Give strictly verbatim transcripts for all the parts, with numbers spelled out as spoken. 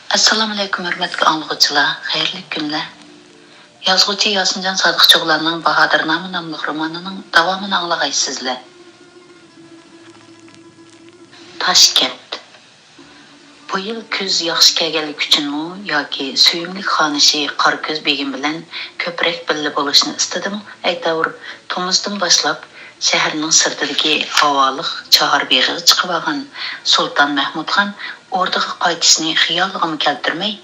ئەسسالامۇئەلەيكۇم، ھۆرمەتلىك ئاڭلىغۇچىلار، خەيرلىك كۈنلەر. يازغۇچى ياسىنجان سادىقچىئوغلاننىڭ باھادىرنامە ناملىق رومانىنىڭ داۋامىنى ئاڭلىغايسىزلەر. تاشكەنت. بۇ يىل كۈز ياخشى كەلگەنلىكى ئۈچۈنمۇ ياكى سۆيۈملۈك خانىشى قاراكۆز بېگىم بىلەن كۆپرەك بىللە بولۇشنى ئىستىدىمۇ، ئەيتەۋۇر، تومۇزدىن باشلاپ شەھەرنىڭ سىرتىدىكى ھاۋالىق چاھار بېغىغا چىقىۋالغان سۇلتان مەھمۇدخان ئوردىغا قايتىشنى خىيالىغىمۇ كەلتۈرمەي،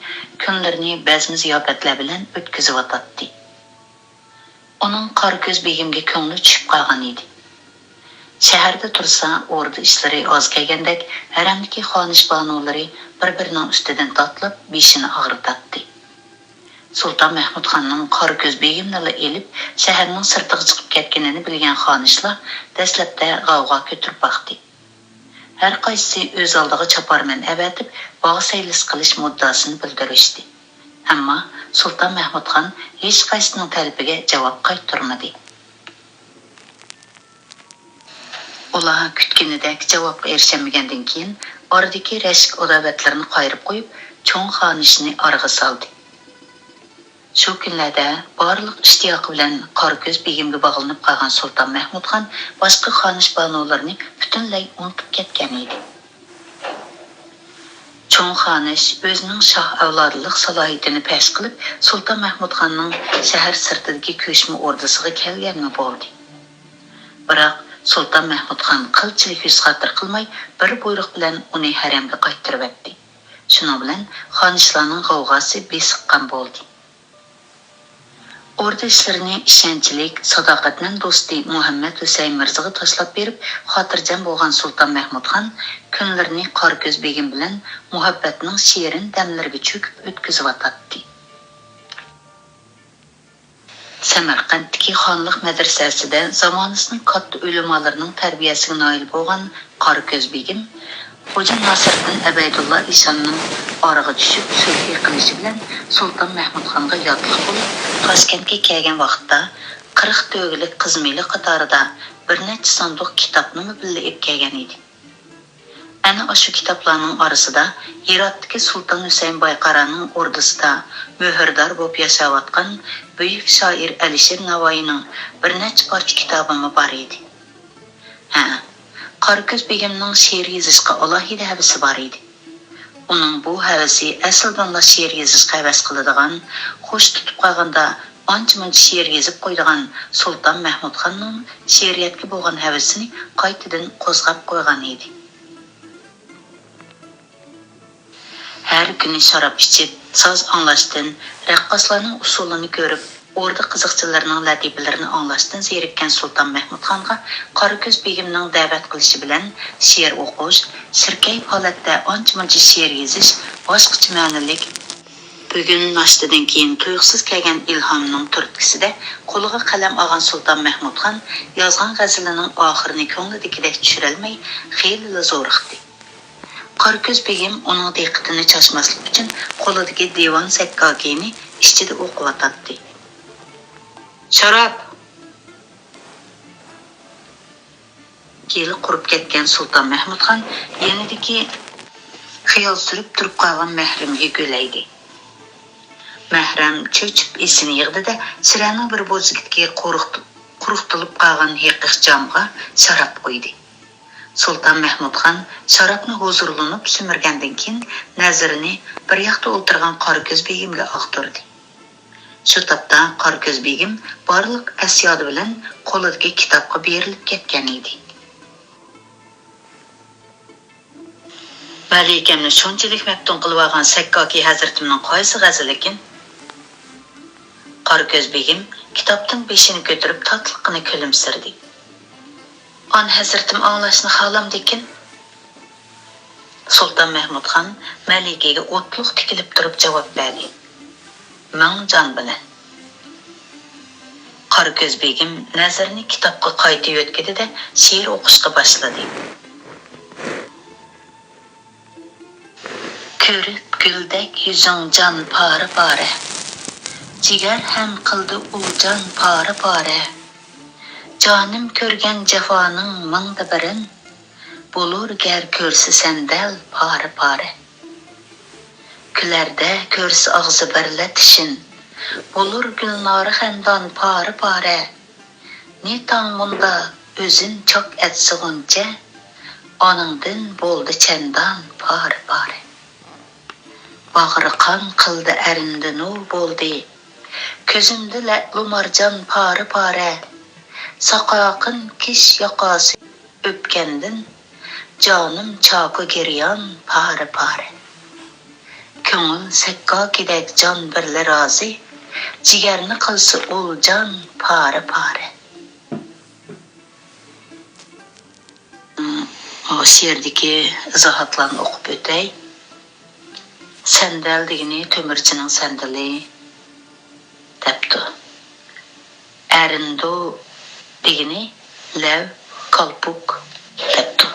كۈنلىرىنى بەزمە زىياپەتلەر بىلەن ئۆتكۈزۈۋاتاتتى. ئۇنىڭ قاراكۆز بېگىمگە كۆڭلى چۈشۈپ قالغان ئىدى. شەھەردە تۇرسا، ئوردا ئىشلىرى ئاز كەلگەندەك، ھەرەمدىكى خانىش بانۇلىرى بىر-بىرىنىڭ ئۈستىدىن تاتىلاپ، بېشىنى ئاغرىتاتتى. سۇلتان مەھمۇدخاننىڭ قاراكۆز بېگىمنىلا ئېلىپ، شەھەرنىڭ سىرتىغا چىقىپ كەتكىنىنى بىلگەن خانىشلار دەسلەپتە غەۋغا كۆتۈرۈپ باقتى. ھەر قايسىسى ئۆز ئالدىغا چاپارمەن ئەۋەتىپ، باغ سەيلىسى قىلىش مۇددىئاسىنى بىلدۈرۈشتى. ئەمما سۇلتان مەھمۇدخان ھېچقايسىسىنىڭ تەلىپىگە جاۋاب قايتۇرمىدى. ئۇلار كۈتكىنىدەك جاۋابقا ئېرىشەلمىگەندىن كېيىن، ئارىدىكى رەشك-ئاداۋەتلىرىنى قايرىپ قويۇپ، چوڭ خانىشنى ئارىغا سالدى. شۇ كۈنلەردە بارلىق ئىشتىياقى بىلەن قاراكۆز بېگىمگە باغلىنىپ قالغان سۇلتان مەھمۇدخان باشقا خانىش بانۇلىرىنى پۈتۈنلەي ئۇنتۇپ كەتكەن ئىدى. چوڭ خانىش ئۆزىنىڭ شاھ ئەۋلادلىق سالاھىيىتىنى پەش قىلىپ، سۇلتان مەھمۇدخاننىڭ شەھەر سىرتىدىكى كۆچمە ئوردىسىغا كەلگەنمۇ بولدى. بىراق، سۇلتان مەھمۇدخان قىلچىلىك ھۆس-خاتىرە قىلماي، بىر بۇيرۇق بىلەن ئۇنى ھەرەمگە قايتۇرۇۋەتتى. شۇنىڭ بىلەن خانىشلارنىڭ غەۋغاسى بېسىققان بولدى. ئوردا ئىشلىرىنى ئىشەنچلىك، ساداقەتمەن دوستى مۇھەممەد ھۈسەيىن مىرزىغا تاشلاپ بېرىپ، خاتىرجەم بولغان سۇلتان مەھمۇدخان كۈنلىرىنى قاراكۆز بېگىم بىلەن مۇھەببەتنىڭ شېرىن دەملىرىگە چۆكۈپ ئۆتكۈزۈۋاتاتتى. سەمەرقەنتتىكى خانلىق مەدرىسەسىدە زامانىسىنىڭ كاتتا ئۆلىمالىرىنىڭ تەربىيەسىگە نائىل بولغان قاراكۆز بېگىم خوجا ناسىرىدىن ئەبەيدۇللا ئىشاننىڭ ئارىغا چۈشۈپ، سۈلھى قىلىشى بىلەن سۇلتان مەھمۇدخانغا ياتلىق بولۇپ، تاشكەنتكە كەلگەن ۋاقىتتا، قىرىق تۆگىلىك قىزمىلى قاتارىدا بىر نەچچە ساندۇق كىتابنىمۇ بىللە ئېلىپ كەلگەن ئىدى. ئەنە ئاشۇ كىتابلارنىڭ ئارىسىدا ھىراتتىكى سۇلتان ھۈسەيىن بايقارانىڭ ئوردىسىدا مۆھۈردار بولۇپ ياشاۋاتقان بۈيۈك شائىر ئەلىشىر ناۋايىنىڭ بىر نەچچە پارچە كىتابىمۇ بار ئىدى. ھە، قاراكۆز بېگىمنىڭ شېئىر يېزىشقا ئالاھىدە ھەۋىسى بار ئىدى. ئۇنىڭ بۇ ھەۋىسى ئەسلىدىنلا شېئىر يېزىشقا ھەۋەس قىلىدىغان، خوش تۇتۇپ قالغاندا ئانچە-مۇنچە شېئىر يېزىپ قويىدىغان سۇلتان مەھمۇدخاننىڭ شېئىرىيەتكە بولغان ھەۋىسىنى قايتىدىن قوزغاپ قويغان ئىدى. ھەر كۈنى شاراب ئىچىپ، ساز ئاڭلاشتىن، رەققاسلارنىڭ ئۇسسۇلىنى كۆرۈپ، ئوردا قىزىقچىلىرىنىڭ لەتىپىلىرىنى ئاڭلاشتىن زېرىككەن سۇلتان مەھمۇدخانغا قاراكۆز بېگىمنىڭ دەۋەت قىلىشى بىلەن شېئىر ئوقۇش، سىركەيپ ھالەتتە ئانچە-مۇنچە شېئىر يېزىش باشقىچە مەنىلىك. بۈگۈن ناشتىدىن كېيىن تۇيۇقسىز كەلگەن ئىلھامنىڭ تۈرتكىسىدە قولىغا قەلەم ئالغان سۇلتان مەھمۇدخان يازغان غەزىلىنىڭ ئاخىرىنى كۆڭلىدىكىدەك چۈشۈرەلمەي، خېلىلا زورۇقتى. قاراكۆز بېگىم ئۇنىڭ دىققىتىنى چاچماسلىق ئۈچۈن قولىدىكى دىۋان سەككاكىنى ئىچىدە ئوقۇۋاتاتتى. شاراب! گېلى قۇرۇپ كەتكەن سۇلتان مەھمۇدخان يېنىدىكى خىيال سۈرۈپ تۇرۇپ قالغان مەھرىمگە گۆلەيدى. مەھرەم چۆچۈپ ئېسىنى يىغدى-دە، سىرەنىڭ بىر بوزۇكىدىكى قۇرۇق-، قۇرۇقتۇلۇپ قالغان ھېقىق جامغا شاراب قۇيدى. سۇلتان مەھمۇدخان شارابنى ھۇزۇرلىنىپ سۈمۈرگەندىن كېيىن، نەزىرىنى بىر ياقتا ئولتۇرغان قاراكۆز بېگىمگە ئاغدۇردى. شۇ تاپتا قاراكۆز بېگىم بارلىق ئەس-يادى بىلەن قولىدىكى كىتابقا بېرىلىپ كەتكەن ئىدى. مەلىكەمنى شۇنچىلىك مەپتۇن قىلىۋالغان سەككاكى ھەزرىتىمنىڭ قايسى غەزىلىكىن؟ قاراكۆز بېگىم كىتابتىن بېشىنى كۆتۈرۈپ تاتلىققىنا كۈلۈمسىرىدى. ئان ھەزرىتىم ئاڭلاشنى خالامدىكىن؟ سۇلتان مەھمۇدخان مەلىكىگە ئوتلۇق تىكىلىپ تۇرۇپ جاۋاب بەردى. مىڭ جان بىلەن. قاراكۆز بېگىم نەزىرىنى كىتابقا قايتا يۆتكىدى-دە، شېئىر ئوقۇشقا باشلىدى. كۆرۈپ گۈلدەك يۈزۈڭ جان پارە-پارە، جىگەر ھەم قىلدى ئۇ جان پارە-پارە. جانىم كۆرگەن جاپانىڭ مىڭدا بىرىن، بولۇر گەر كۆرسە سەندەل پارە-پارە. كۈلەردە كۆرسە ئاغزى بەرلە تىشىن، بولۇر گۈلنارى خەندان پارە-پارە. نى تاڭ مۇندا ئۆزىن چاك ئەتسە غۇنچە، ئانىڭدىن بولدى چەندان پارە-پارە. باغرى قان قىلدى ئەرىندىنۇ بولدى، كۆزۈمدە لەئلۇ مارجان پارە-پارە. ساقاقىن كىش ياقاسى ئۆپكەندىن، جانىم چاكۇ گىريان پارە-پارە. كۆڭۈل سەككاكىدەك جان بىرلە رازى، جىگەرنى قىلسا ئۇلجان پارە-پارە. مۇشۇ يەردىكى ئىزاھاتلارنى ئوقۇپ ئۆتەي. سەندەل دېگىنى تۆمۈرچىنىڭ سەندىلى دەپتۇ. ئەرىندۇ دېگىنى لەۋ، كالپۇك دەپتۇ.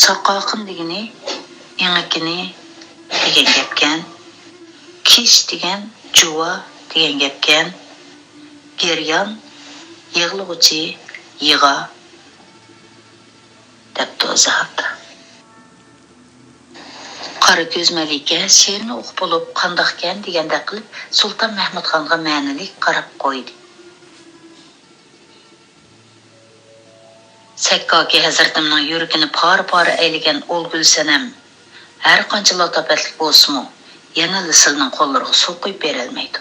ساقاقىن دېگىنى ئېڭىكىنى دېگەن گەپكەن. كىش دېگەن جۇۋا دېگەن گەپكەن. گىريان يىغلىغۇچى، يىغا دەپتۇ ئىزاھاتتا. قارا كۆز مەلىكە شېئىرنى ئوقۇپ بولۇپ، قانداقكەن دېگەندەك قىلىپ، سۇلتان مەھمۇدخانغا مەنىلىك قاراپ قويدى. سەككاكى ھەزرىتىمنىڭ يۈرىكىنى پارە-پارە ئەيلىگەن ئۇل گۈلسەنەم، ھەر قانچە لاتاپەتلىك بولسىمۇ، يەنىلا سىلىنىڭ قوللىرىغا سۇ قۇيۇپ بېرەلمەيدۇ،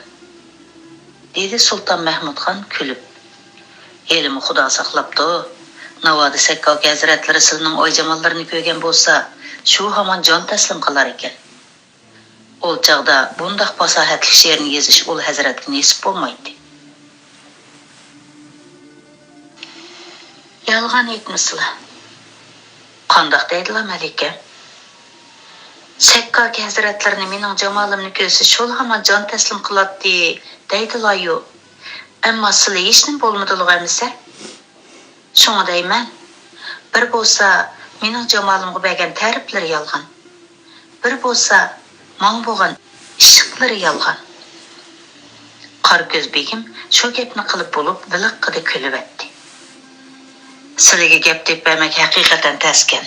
دېدى سۇلتان مەھمۇدخان كۈلۈپ. ھېلىمۇ خۇدا ساقلاپتۇ، ناۋادا سەككاكى ھەزرەتلىرى سىلىنىڭ ئايجاماللىرىنى كۆرگەن بولسا، شۇ ھامان جان تەسلىم قىلار ئىكەن. ئۇ چاغدا بۇنداق پاساھەتلىك شېئىرنى يېزىش ئۇل ھەزرەتكە نېسىپ بولمايتتى. يالغان ئېيتمىسىلا. قانداق دەيدىلا مەلىكە؟ سەككاكى ھەزرەتلىرىنى مېنىڭ جامالىمنى كۆرسە شۇلا ھامان جان تەسلىم قىلاتتى دەيدىلايۇ. ئەمما سىلى ھېچنېمە بولمىدىلىغۇ ئەمىسە؟ شۇڭا دەيمەن، بىر بولسا مېنىڭ جامالىمغا بەرگەن تەرىپلىرى يالغان، بىر بولسا ماڭا بولغان ئىشقلىرى يالغان. قارا كۆز بېگىم شۇ گەپنى قىلىپ بولۇپ ۋىلىققىدە كۈلۈۋەتتى. سىلىگە گەپ تېپىپ بەرمەك ھەقىقەتەن تەسكەن،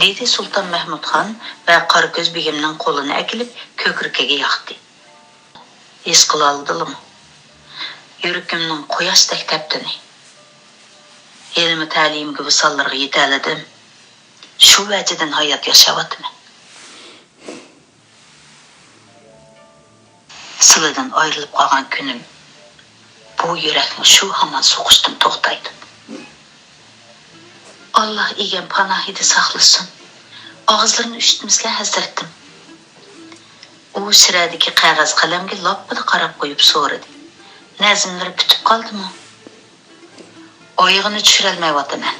دېدى سۇلتان مەھمۇدخان ۋە قارا كۆز بېگىمنىڭ قولىنى ئەكېلىپ كۆكرىكىگە ياقتى. ھېس قىلالىدىلىمۇ يۈرىكىمنىڭ قۇياشتەك تەپتىنى؟ ھېلىمۇ تەلىيىمگە ۋىساللىرىغا يېتەلىدىم. شۇ ۋەجىدىن ھايات ياشاۋاتىمەن. سىلىدىن ئايرىلىپ قالغان كۈنۈم، بۇ يۈرەكنىڭ شۇ ھامان سوقۇشتىن توختايدۇ. ئاللا ئىگەم پاناھىدا ساقلىسۇن. ئاغزىلىرىنى ئۈشتمىسىلە ھەزرىتىم. ئۇ شىرەدىكى قەغەز قەلەمگە لاپپىدە قاراپ قويۇپ سورىدى. نەزملىرى پۈتۈپ قالدىمۇ؟ ئايىغىنى چۈشۈرەلمەيۋاتىمەن.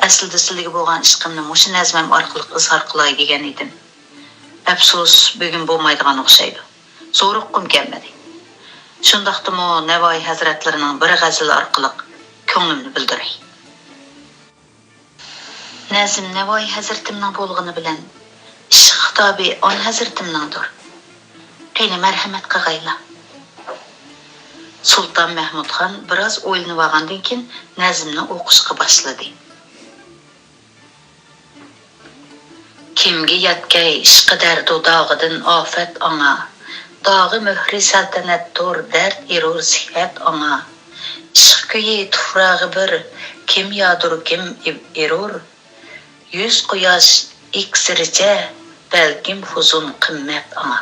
ئەسلىدە سىلىگە بولغان ئىشقىمنى مۇشۇ نەزمەم ئارقىلىق ئىزھار قىلاي دېگەن ئىدىم. ئەپسۇس، بۈگۈن بولمايدىغان ئوخشايدۇ. زورۇققۇم كەلمىدى. شۇنداقتىمۇ نەۋايى ھەزرەتلىرىنىڭ بىر غەزىلى ئارقىلىق كۆڭلۈمنى بىلدۈرەي. نەزم نەۋايى ھەزرىتىمنىڭ بولغىنى بىلەن، ئىشق خىتابى ئانا ھەزرىتىمنىڭدۇر. قېنى، مەرھەمەت قىغايلا. سۇلتان مەھمۇدخان بىراز ئويلىنىۋالغاندىن كېيىن نەزمنى ئوقۇشقا باشلىدى. كىمگە يەتكەي ئىشقى دەردۇ داغىدىن ئافەت ئاڭا، داغى مۆھرى سەلتەنەتتۇر، دەرد ئېرۇر سىھەت ئاڭا. ئىشق كۈيى تۇپراغى بىر، كىم يادۇر، كىم ئېرۇر، يۈز قۇياش ئېكسىرىچە، بەلكىم ھۇزۇن قىممەت ئاڭا.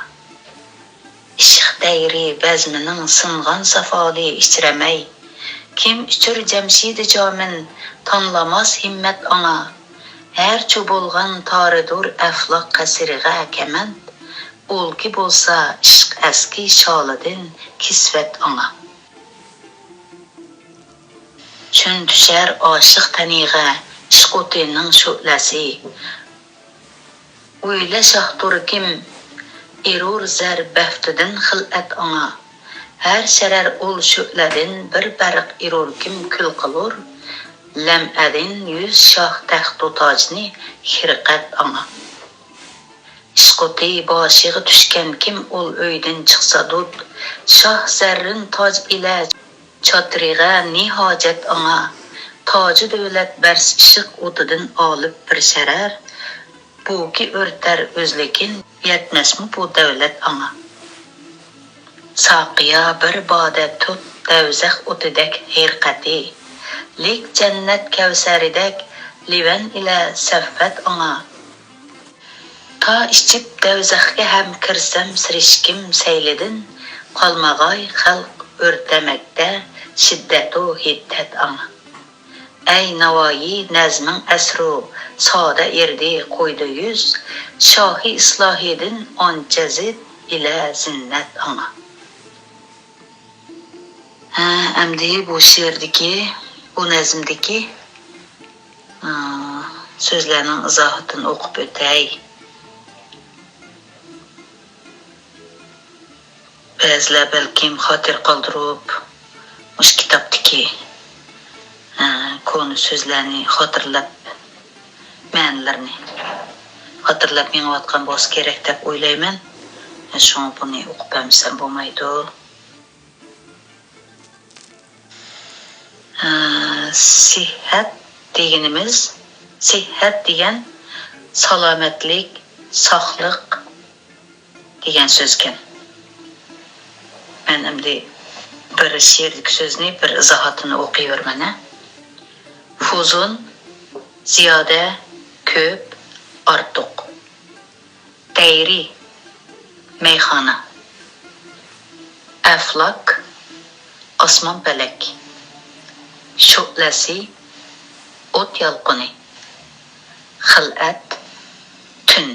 ئىشق دەيرى بەزمىنىڭ سىنغان سافالى ئىچرەمەي، كىم ئۇچۇر جەمشىدى جامىن، تانلاماس ھىممەت ئاڭا. ھەرچۇ بولغان تارىدۇر ئەفلاك قەسرىغا كەمەند، ئۇلكى بولسا ئىشق ئەسكى شالىدىن كىسۋەت ئاڭا. چۈن چۈشەر ئاشىق تېنىغا ئىشق ئوتىنىڭ شۆلەسى. ئويلا شاھ تۇركىم، ئېرۇر زەر بەختىدىن خىلئەت ئاڭا. ھەر شەرەر ئۇل شۆلەدىن بىر بەرق ئېرۇركىم كۈل قىلۇر. لەمئەدىن يۈز شاھ تەختۇ تاجنى خىرقەت ئاڭا. ئىشق ئوتى باشىغا چۈشكەن كىم ئۇل ئۆيدىن چىقسا دۇت. شاھ زەررىن تاج ئىلە چاتىرىغا نى ھاجەت ئاڭا. تاجى دۆلەت بەرسە ئىشق ئوتىدىن ئالىپ بىر شەرەر. بۇكى ئۆرتەر ئۆزلۈكىن، يەتمەسمۇ بۇ دەۋلەت ئاڭا. ساقىيا بىر بادە تۇت، دەۋزەخ ئوتىدەك ھېرقەتى. لىك جەننەت كەۋسەرىدەك، لىۋەن ئىلە سەفۋەت ئاڭا. تا ئىچىپ دەۋزەخكە ھەم كىرسەم سىرىشكىم سەيلىدىن، قالمىغاي خەلق ئۆرتەمەكتە شىددەتۇ ھىددەت ئاڭا. ئەي ناۋايى نەزمىڭ ئەسرۇ سادە ئېرىدى قويدى يۈز، شاھى ئىسلاھىدىن ئانچە زىت ئىلە زىننەت ئاڭا. ھە، ئەمدى بۇ شېئىردىكى، بۇ نەزمدىكى، ئا، سۆزلەرنىڭ ئىزاھىتىنى ئوقۇپ ئۆتەي. بەزىلەر بەلكىم خاتىرە قالدۇرۇپ، مۇشۇ كىتابتىكى، ئە، كونا سۆزلەرنى خاتىرىلەپ، مەنىلىرىنى خاتىرىلەپ مېڭىۋاتقان بولسا كېرەك دەپ ئويلايمەن. شۇڭا بۇنى ئوقۇپ بەرمىسەم بولمايدۇ. ئە، سىھھەت دېگىنىمىز، سىھھەت دېگەن سالامەتلىك، ساقلىق، دېگەن سۆزكەن. مەن ئەمدى بىر شېئىردىكى سۆزنى، بىر ئىزاھاتىنى ئوقۇيۋېرىمەن، ھە. فۇزۇن، زىيادە، كۆپ، ئارتۇق. دەيرى، مەيخانا. ئەفلاك، ئاسمان پەلەك. شۆلەسى، ئوت يالقۇنى. خىلئەت، تۈن.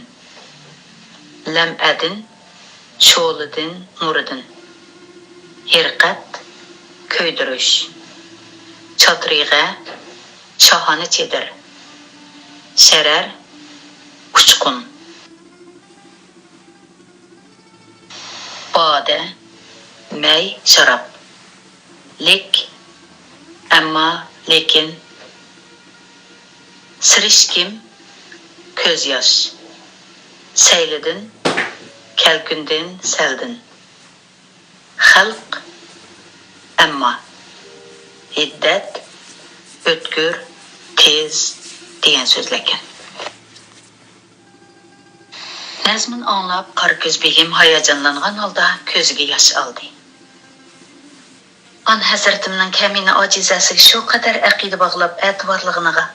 لەمئەدىن، شولىدىن، نۇرىدىن. ھىرقەت، كۆيدۈرۈش. چاترىغە، شاھانە چېدىر. شەرەر، ئۇچقۇن. بادە، مەي، شاراب. لىك، ئەمما، لېكىن. سىرىشكىم، كۆز ياش. سەيلىدىن، كەلكۈندىن، سەلدىن. خەلق، ئەمما. ھىددەت، ئۆتكۈر، تېز دېگەن سۆزلەركەن. نەزمىنى ئاڭلاپ، قارا كۆز بېگىم ھاياجانلانغان ھالدا كۆزىگە ياش ئالدى. ئان ھەزرىتىمنىڭ كەمىنە ئاجىزەسىگە شۇ قەدەر ئەقىدە باغلاپ ئەتىۋارلىغىنىغا،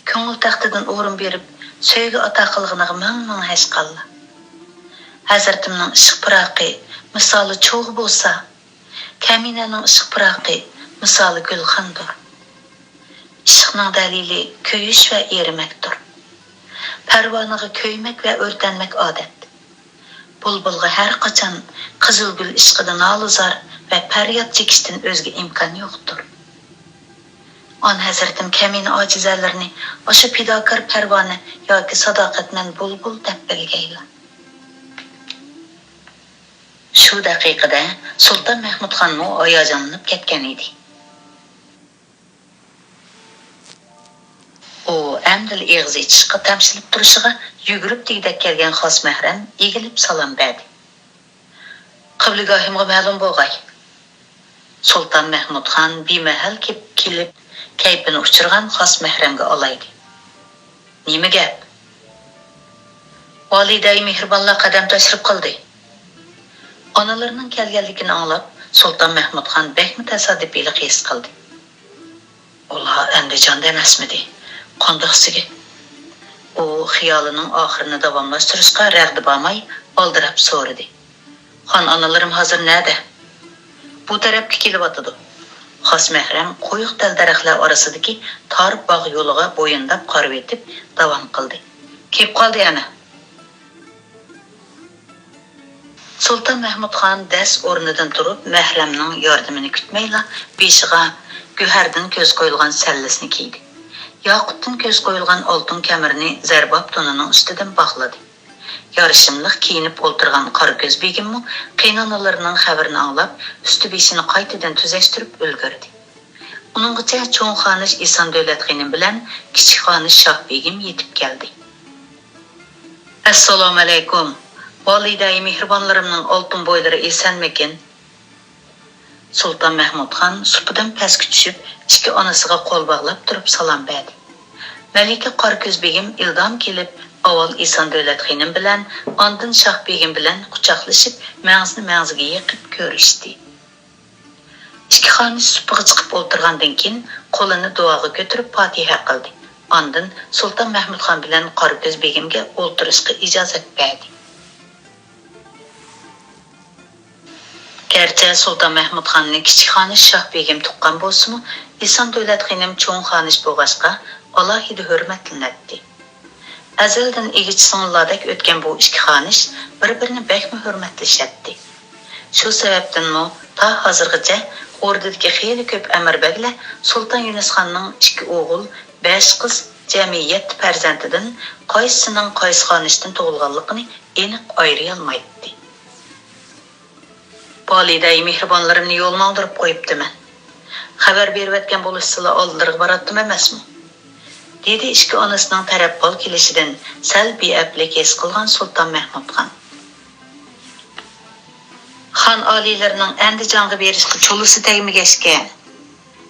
كۆڭۈل تەختىدىن ئورۇن بېرىپ سۆيگۈ ئاتا قىلغىنىغا مىڭ-مىڭ ھەشقاللا. ھەزرىتىمنىڭ ئىشق پىراقى مىسالى چوغ بولسا، كەمىنەنىڭ ئىشق پىراقى مىسالى گۈلخاندۇر. ئىشقنىڭ دەلىلى كۆيۈش ۋە ئېرىمەكتۇر. پەرۋانىغا كۆيمەك ۋە ئۆرتەنمەك ئادەت. بۇلبۇلغا ھەر قاچان قىزىلگۈل ئىشقىدا نالە-زار ۋە پەرياد چېكىشتىن ئۆزگە ئىمكان يوقتۇر. ئان ھەزرىتىم كەمىنە ئاجىزەلىرىنى ئاشۇ پىداكار پەرۋانە ياكى ساداقەتمەن بۇلبۇل دەپ بىلگەيلا. شۇ دەقىقىدە سۇلتان مەھمۇدخانمۇ ھاياجانلىنىپ كەتكەن ئىدى. ئۇ ئەمدىلا ئېغىز ئېچىشقا تەمشىلىپ تۇرۇشىغا يۈگۈرۈپ دېگۈدەك كەلگەن خاس مەھرەم ئېگىلىپ سالام بەردى. قىبلىگاھىمغا مەلۇم بولغاي. سۇلتان مەھمۇدخان بىمەھەل كېپ-، كېلىپ كەيپىنى ئۇچۇرغان خاس مەھرەمگە ئالايدى. نېمە گەپ؟ ۋالىدەي مېھرىبانلار قەدەم تەشرىپ قىلدى. ئانىلىرىنىڭ كەلگەنلىكىنى ئاڭلاپ، سۇلتان مەھمۇدخان بەكمۇ تاسادىپىيلىق ھېس قىلدى. ئۇلار ئەندىجاندا ئەمەسمىدى؟ قانداقسىگە؟ ئۇ خىيالىنىڭ ئاخىرىنى داۋاملاشتۇرۇشقا رەغدە بارماي، ئالدىراپ سورىدى. خان ئانىلىرىم ھازىر نەدە؟ بۇ تەرەپكە كېلىۋاتىدۇ. خاس مەھرەم قويۇق دەل دەرەخلەر ئارىسىدىكى تار باغ يولىغا بويۇنداپ قارىۋېتىپ داۋام قىلدى. كېلىپ قالدى ئەنە. سۇلتان مەھمۇدخان دەس ئورنىدىن تۇرۇپ، مەھرەمنىڭ ياردىمىنى كۈتمەيلا، بېشىغا گۆھەردىن كۆز قويۇلغان سەللىسىنى كىيدى. ياقۇتتىن كۆز قويۇلغان ئالتۇن كەمىرىنى زەرباب تونىنىڭ ئۈستىدىن باغلىدى. يارىشىملىق كىيىنىپ ئولتۇرغان قارا كۆز بېگىممۇ قېيىنئانىلىرىنىڭ خەۋىرىنى ئاڭلاپ، ئۈستى بېشىنى قايتىدىن تۈزەشتۈرۈپ ئۈلگۈردى. ئۇنىڭغىچە چوڭ خانىش ئېسان دۆلەت خېنىم بىلەن كىچىك خانىش شاھ بېگىم يېتىپ كەلدى. ئەسسالامۇئەلەيكۇم، ۋالىدەي مېھرىبانلىرىمنىڭ ئالتۇن بويلىرى ئېسەنمىكىن؟ سۇلتان مەھمۇدخان سۇپىدىن پەسكە چۈشۈپ، ئىككى ئانىسىغا قول باغلاپ تۇرۇپ سالام بەردى. مەلىكە قاراكۆز بېگىم ئىلدام كېلىپ، ئاۋۋال ئېسان دۆلەت خېنىم بىلەن، ئاندىن شاھ بېگىم بىلەن قۇچاقلىشىپ، مەڭزىنى مەڭزىگە يېقىپ كۆرۈشتى. ئىككى خانىش سۇپىغا چىقىپ ئولتۇرغاندىن كېيىن، قولىنى دۇئاغا كۆتۈرۈپ پاتىھە قىلدى. ئاندىن سۇلتان مەھمۇدخان بىلەن قاراكۆز بېگىمگە ئولتۇرۇشقا ئىجازەت بەردى. گەرچە سۇلتان مەھمۇدخاننى كىچىك خانىش شاھ بېگىم تۇغقان بولسىمۇ، ئېسان دۆلەت خېنىم چوڭ خانىش بولغاچقا، ئالاھىدە ھۆرمەتلىنەتتى. ئەزەلدىن ئىگە-چىسىڭىللاردەك ئۆتكەن بۇ ئىككى خانىش بىر-بىرىنى بەكمۇ ھۆرمەتلىشەتتى. شۇ سەۋەبتىنمۇ تا ھازىرغىچە ئوردىدىكى خېلى كۆپ ئەمىر بەگلەر سۇلتان يۇنۇسخاننىڭ ئىككى ئوغۇل، بەش قىز، جەمئىي يەتتە پەرزەنتىدىن قايسىسىنىڭ قايسى خانىشتىن تۇغۇلغانلىقىنى ئېنىق ئايرىيالمايتتى. ۋالىدەي مېھرىبانلىرىمنى يول ماڭدۇرۇپ قويۇپتىمەن. خەۋەر بېرىۋەتكەن بولۇشسىلا ئالدىلىرىغا باراتتىم ئەمەسمۇ؟ دېدى ئىككى ئانىسىنىڭ تەرەپ بال كېلىشىدىن سەل بىئەپلىك ھېس قىلغان سۇلتان مەھمۇدخان. خان ئالىيلىرىنىڭ ئەندىجانغا بېرىشقا چولىسى تەگمىگەچكە،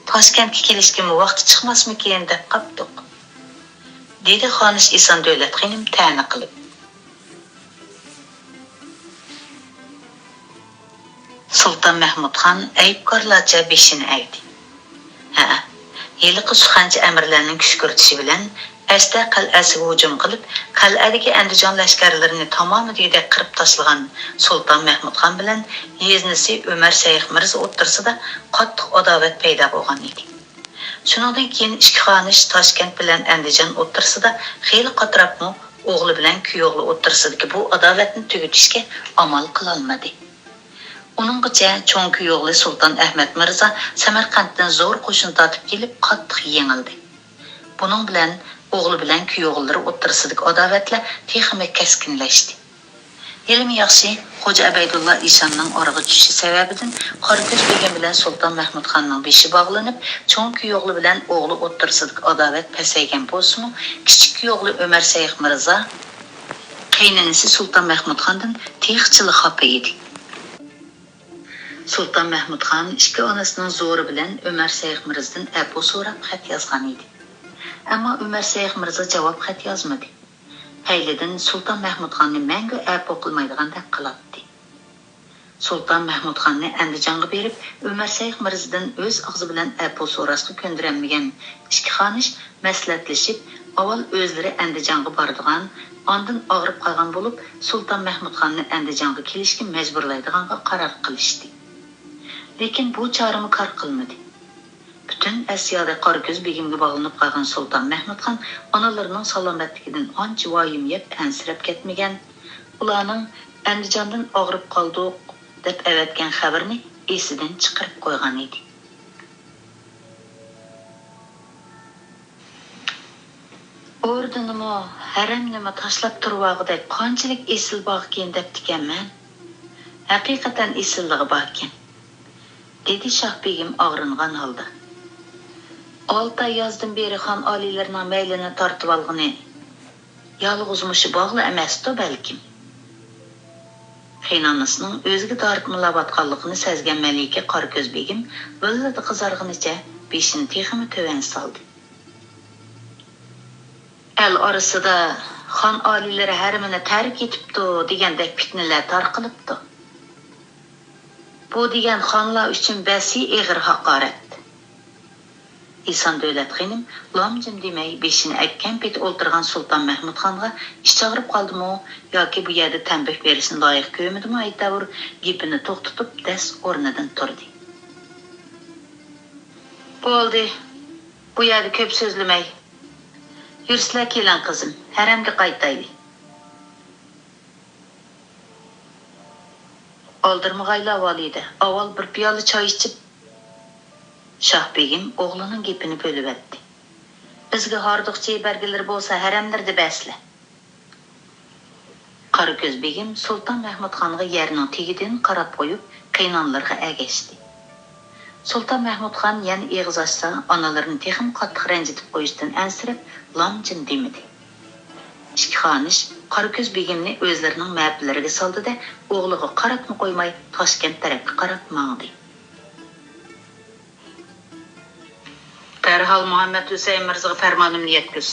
تاشكەنتكە كېلىشكىمۇ ۋاقتى چىقماسمىكىن دەپ قاپتۇق، دېدى خانىش ئېسان دۆلەت خېنىم تەنە قىلىپ. سۇلتان مەھمۇدخان ئەيىبكارلارچە بېشىنى ئەگدى. ھەئە، ھېلىقى سۇخەنچى ئەمىرلەرنىڭ كۈشكۈرتۈشى بىلەن ئەستە قەلئەسىگە ھۇجۇم قىلىپ، قەلئەدىكى ئەندىجان لەشكەرلىرىنى تامامى دېگۈدەك قىرىپ تاشلىغان سۇلتان مەھمۇدخان بىلەن يېزنىسى ئۆمەر شەيخ مىرزا ئوتتۇرىسىدا قاتتىق ئاداۋەت پەيدا بولغان ئىدى. شۇنىڭدىن كېيىن ئىككى خانىش تاشكەنت بىلەن ئەندىجان ئوتتۇرىسىدا خېلى قاتراپمۇ ئوغلى بىلەن كۈيئوغلى ئوتتۇرىسىدىكى بۇ ئاداۋەتنى تۈگىتىشكە ئامال قىلالمىدى. ئۇنىڭغىچە چوڭ كۈيئوغلى سۇلتان ئەھمەد مىرزا سەمەرقەنتتىن زور قوشۇن تارتىپ كېلىپ قاتتىق يېڭىلدى. بۇنىڭ بىلەن ئوغلى بىلەن كۈيئوغۇللىرى ئوتتۇرىسىدىكى ئاداۋەتلەر تېخىمۇ كەسكىنلەشتى. ھېلىمۇ ياخشى، خوجا ئەبەيدۇللا ئىشاننىڭ ئارىغا چۈشۈشى سەۋەبىدىن قاراكۆز بېگىم بىلەن سۇلتان مەھمۇدخاننىڭ بېشى باغلىنىپ، چوڭ كۈيئوغلى بىلەن ئوغلى ئوتتۇرىسىدىكى ئاداۋەت پەسەيگەن بولسىمۇ، كىچىك كۈيئوغلى ئۆمەر شەيخ مىرزا قېينىنىسى سۇلتان مەھمۇدخاندىن تېخىچىلا خاپا ئىدى. سۇلتان مەھمۇدخان ئىككى ئانىسىنىڭ زورى بىلەن ئۆمەر شەيخ مىرزىدىن ئەپۇ سوراپ خەت يازغان ئىدى. ئەمما ئۆمەر شەيخ مىرزا جاۋاب خەت يازمىدى. پەيلىدىن سۇلتان مەھمۇدخاننى مەڭگۈ ئەپۇ قىلمايدىغاندەك قىلاتتى. سۇلتان مەھمۇدخاننى ئەندىجانغا بېرىپ، ئۆمەر شەيخ مىرزىدىن ئۆز ئاغزى بىلەن ئەپۇ سوراشقا كۆندۈرەلمىگەن ئىككى خانىش مەسلىھەتلىشىپ، ئاۋۋال ئۆزلىرى ئەندىجانغا بارىدىغان، ئاندىن ئاغرىپ قالغان بولۇپ، سۇلتان مەھمۇدخاننى ئەندىجانغا كېلىشكە مەجبۇرلايدىغانغا قارار قىلىشتى. لېكىن بۇ چارىمۇ كار قىلمىدى. پۈتۈن ئەسيادە قاراكۆز بېگىمگە باغلىنىپ قالغان سۇلتان مەھمۇدخان ئانىلىرىنىڭ سالامەتلىكىدىن ئانچە ۋايىم يەپ ئەنسىرەپ كەتمىگەن، ئۇلارنىڭ «ئەندىجاندىن ئاغرىپ قالدۇق» دەپ ئەۋەتكەن خەۋىرىنى ئېسىدىن چىقىرىپ قويغان ئىدى. ئوردىنىمۇ، ھەرەمنىمۇ تاشلاپ تۇرۇۋالغۇدەك قانچىلىك ئېسىل باركىن دەپتىكەنمەن. ھەقىقەتەن ئېسىللىقى باركەن، دېدى شاھ بېگىم ئاغرىنغان ھالدا. ئالتە ئاي يازدىن بېرى خان ئالىيلىرىنىڭ مەيلىنى تارتىۋالغىنى يالغۇز مۇشۇ باغلا ئەمەستۇ بەلكىم؟ قېينانىسىنىڭ ئۆزىگە دارىتمىلاۋاتقانلىقىنى سەزگەن مەلىكە قاراكۆز بېگىم ۋىللىدە قىزارغىنىچە بېشىنى تېخىمۇ تۆۋەن سالدى. ئەل ئارىسىدا «خان ئالىيلىرى ھەرىمىنى تەرك ئېتىپتۇ» دېگەندەك پىتنىلەر تارقىلىپتۇ. بۇ دېگەن خانلار ئۈچۈن بەسى ئېغىر ھاقارەت. ئېسان دۆلەت خېنىم لام-جىم دېمەي، بېشىنى ئەگكەن پېتى ئولتۇرغان سۇلتان مەھمۇدخانغا ئىچى ئاغرىپ قالدىمۇ ياكى بۇ يەردە تەنبىھ بېرىشنى لايىق كۆرمىدىمۇ ئەيتەۋۇر، گېپىنى توختىتىپ، دەس ئورنىدىن تۇردى. بولدى، بۇ يەردە كۆپ سۆزلىمەي. يۈرسىلە كېلىڭ قىزىم، ھەرەمگە قايتايلى. ئالدىرىمىغايلا ۋالىدە، ئاۋۋال بىر پىيالە چاي ئىچىپ. شاھ بېگىم ئوغلىنىڭ گېپىنى بۆلۈۋەتتى. بىزگە ھاردۇقچە بەرگىلىرى بولسا ھەرەملىرىدە بەرسىلە. قاراكۆز بېگىم سۇلتان مەھمۇدخانغا يەرنىڭ تېگىدىن قاراپ قويۇپ، قېينانلىرىغا ئەگەشتى. سۇلتان مەھمۇدخان يەنە ئېغىز ئاچسا، ئانىلىرىنى تېخىمۇ قاتتىق رەنجىتىپ قويۇشتىن ئەنسىرەپ، لام-جىم دېمىدى. ئىككى خانىش قاراكۆز بېگىمنى ئۆزلىرىنىڭ مەپىلىرىگە سالدى-دە، ئوغلىغا قاراپمۇ قويماي، تاشكەنت تەرەپكە قاراپ ماڭدى. دەرھال مۇھەممەد ھۈسەيىن مىرزىغا پەرمانىمنى يەتكۈز.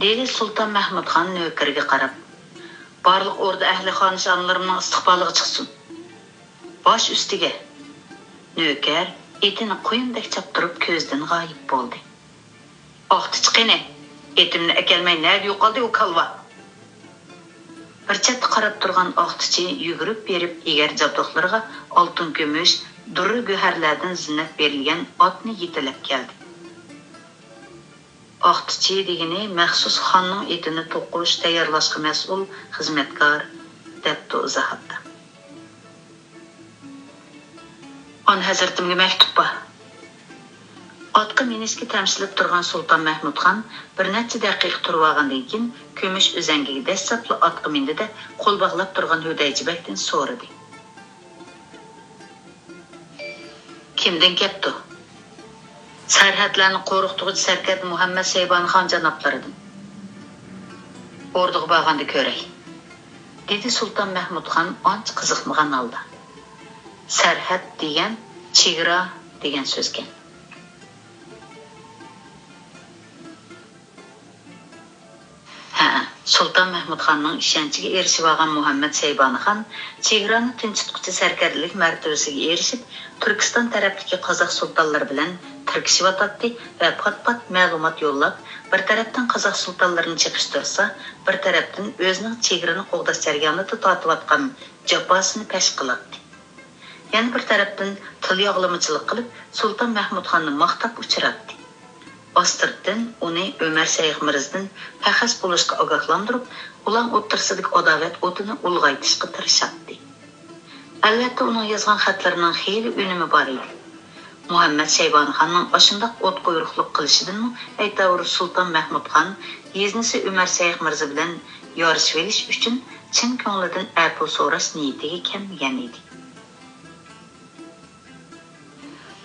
دېدى سۇلتان مەھمۇدخان نۆكىرىگە قاراپ. بارلىق ئوردا ئەھلى خانىشانلىرىمنىڭ ئىستىقبالىغا چىقسۇن. باش ئۈستىگە! نۆكەر ئېتىنى قۇيۇندەك چاپتۇرۇپ كۆزدىن غايىب بولدى. ئاختىچى قېنى؟ ئېتىمنى ئەكەلمەي نەگە يوقالدى ئۇ كالۋا؟ بىر چەتتە قاراپ تۇرغان ئاختىچى يۈگۈرۈپ بېرىپ ئېگەر جابدۇقلىرىغا ئالتۇن كۈمۈش، دۇررا گۆھەرلەردىن زىننەت بېرىلگەن ئاتنى يېتىلەپ كەلدى. ئاختىچى دېگىنى مەخسۇس خاننىڭ ئېتىنى توقۇش، تەييارلاشقا مەسئۇل خىزمەتكار، دەپتۇ ئىزاھاتتا. خان ھەزرىتىمگە مەكتۇپ بار. ئاتقا مىنىشكە تەمشىلىپ تۇرغان سۇلتان مەھمۇدخان بىر نەچچە دەقىقە تۇرۇۋالغاندىن كېيىن، كۈمۈش ئۈزەڭگىگە دەسسەپلا ئاتقا مىندى-دە، قول باغلاپ تۇرغان ھۆدەيچى بەگدىن سورىدى. كىمدىن كەپتۇ؟ سەرھەدلەرنى قورۇقتۇغۇچى سەركەردە مۇھەممەد شەيبانى خان جانابلىرىدىن. ئوردىغا بارغاندا كۆرەي، دېدى سۇلتان مەھمۇدخان ئانچە قىزىقمىغان ھالدا. سەرھەد دېگەن چېگرا دېگەن سۆزكەن. ھەئە، سۇلتان مەھمۇدخاننىڭ ئىشەنچىگە ئېرىشىۋالغان مۇھەممەد شەيبانى خان چېگرانى تىنچىتقۇچى سەركەردىلىك مەرتىۋىسىگە ئېرىشىپ، تۈركىستان تەرەپتىكى قازاق سۇلتانلىرى بىلەن تىركىشىۋاتاتتى ۋە پات-پات مەلۇمات يوللاپ، بىر تەرەپتىن قازاق سۇلتانلىرىنى چېقىشتۇرسا، بىر تەرەپتىن ئۆزىنىڭ چېگرىنى قوغداش جەريانىدا تارتىۋاتقان جاپاسىنى پەش قىلاتتى. يەنە بىر تەرەپتىن تىل ياغلىمىچىلىق قىلىپ، سۇلتان مەھمۇدخاننى ماختاپ ئۇچۇراتتى. ئاستىرتىن ئۇنى ئۆمەر شەيخ مىرزىدىن پەخەس بولۇشقا ئاگاھلاندۇرۇپ، ئۇلار ئوتتۇرىسىدىكى ئاداۋەت ئوتىنى ئۇلغايتىشقا تىرىشاتتى. ئەلۋەتتە، ئۇنىڭ يازغان خەتلىرىنىڭ خېلى ئۈنۈمى بار ئىدى. مۇھەممەد شەيبانىخاننىڭ ئاشۇنداق ئوتقۇيرۇقلۇق قىلىشىدىنمۇ ئەيتاۋۇر سۇلتان مەھمۇدخان يېزنىسى ئۆمەر شەيخ مىرزا بىلەن يارىشىۋېلىش ئۈچۈن چىن كۆڭلىدىن ئەپۇ سوراش نىيىتىگە كەلمىگەن ئىدى.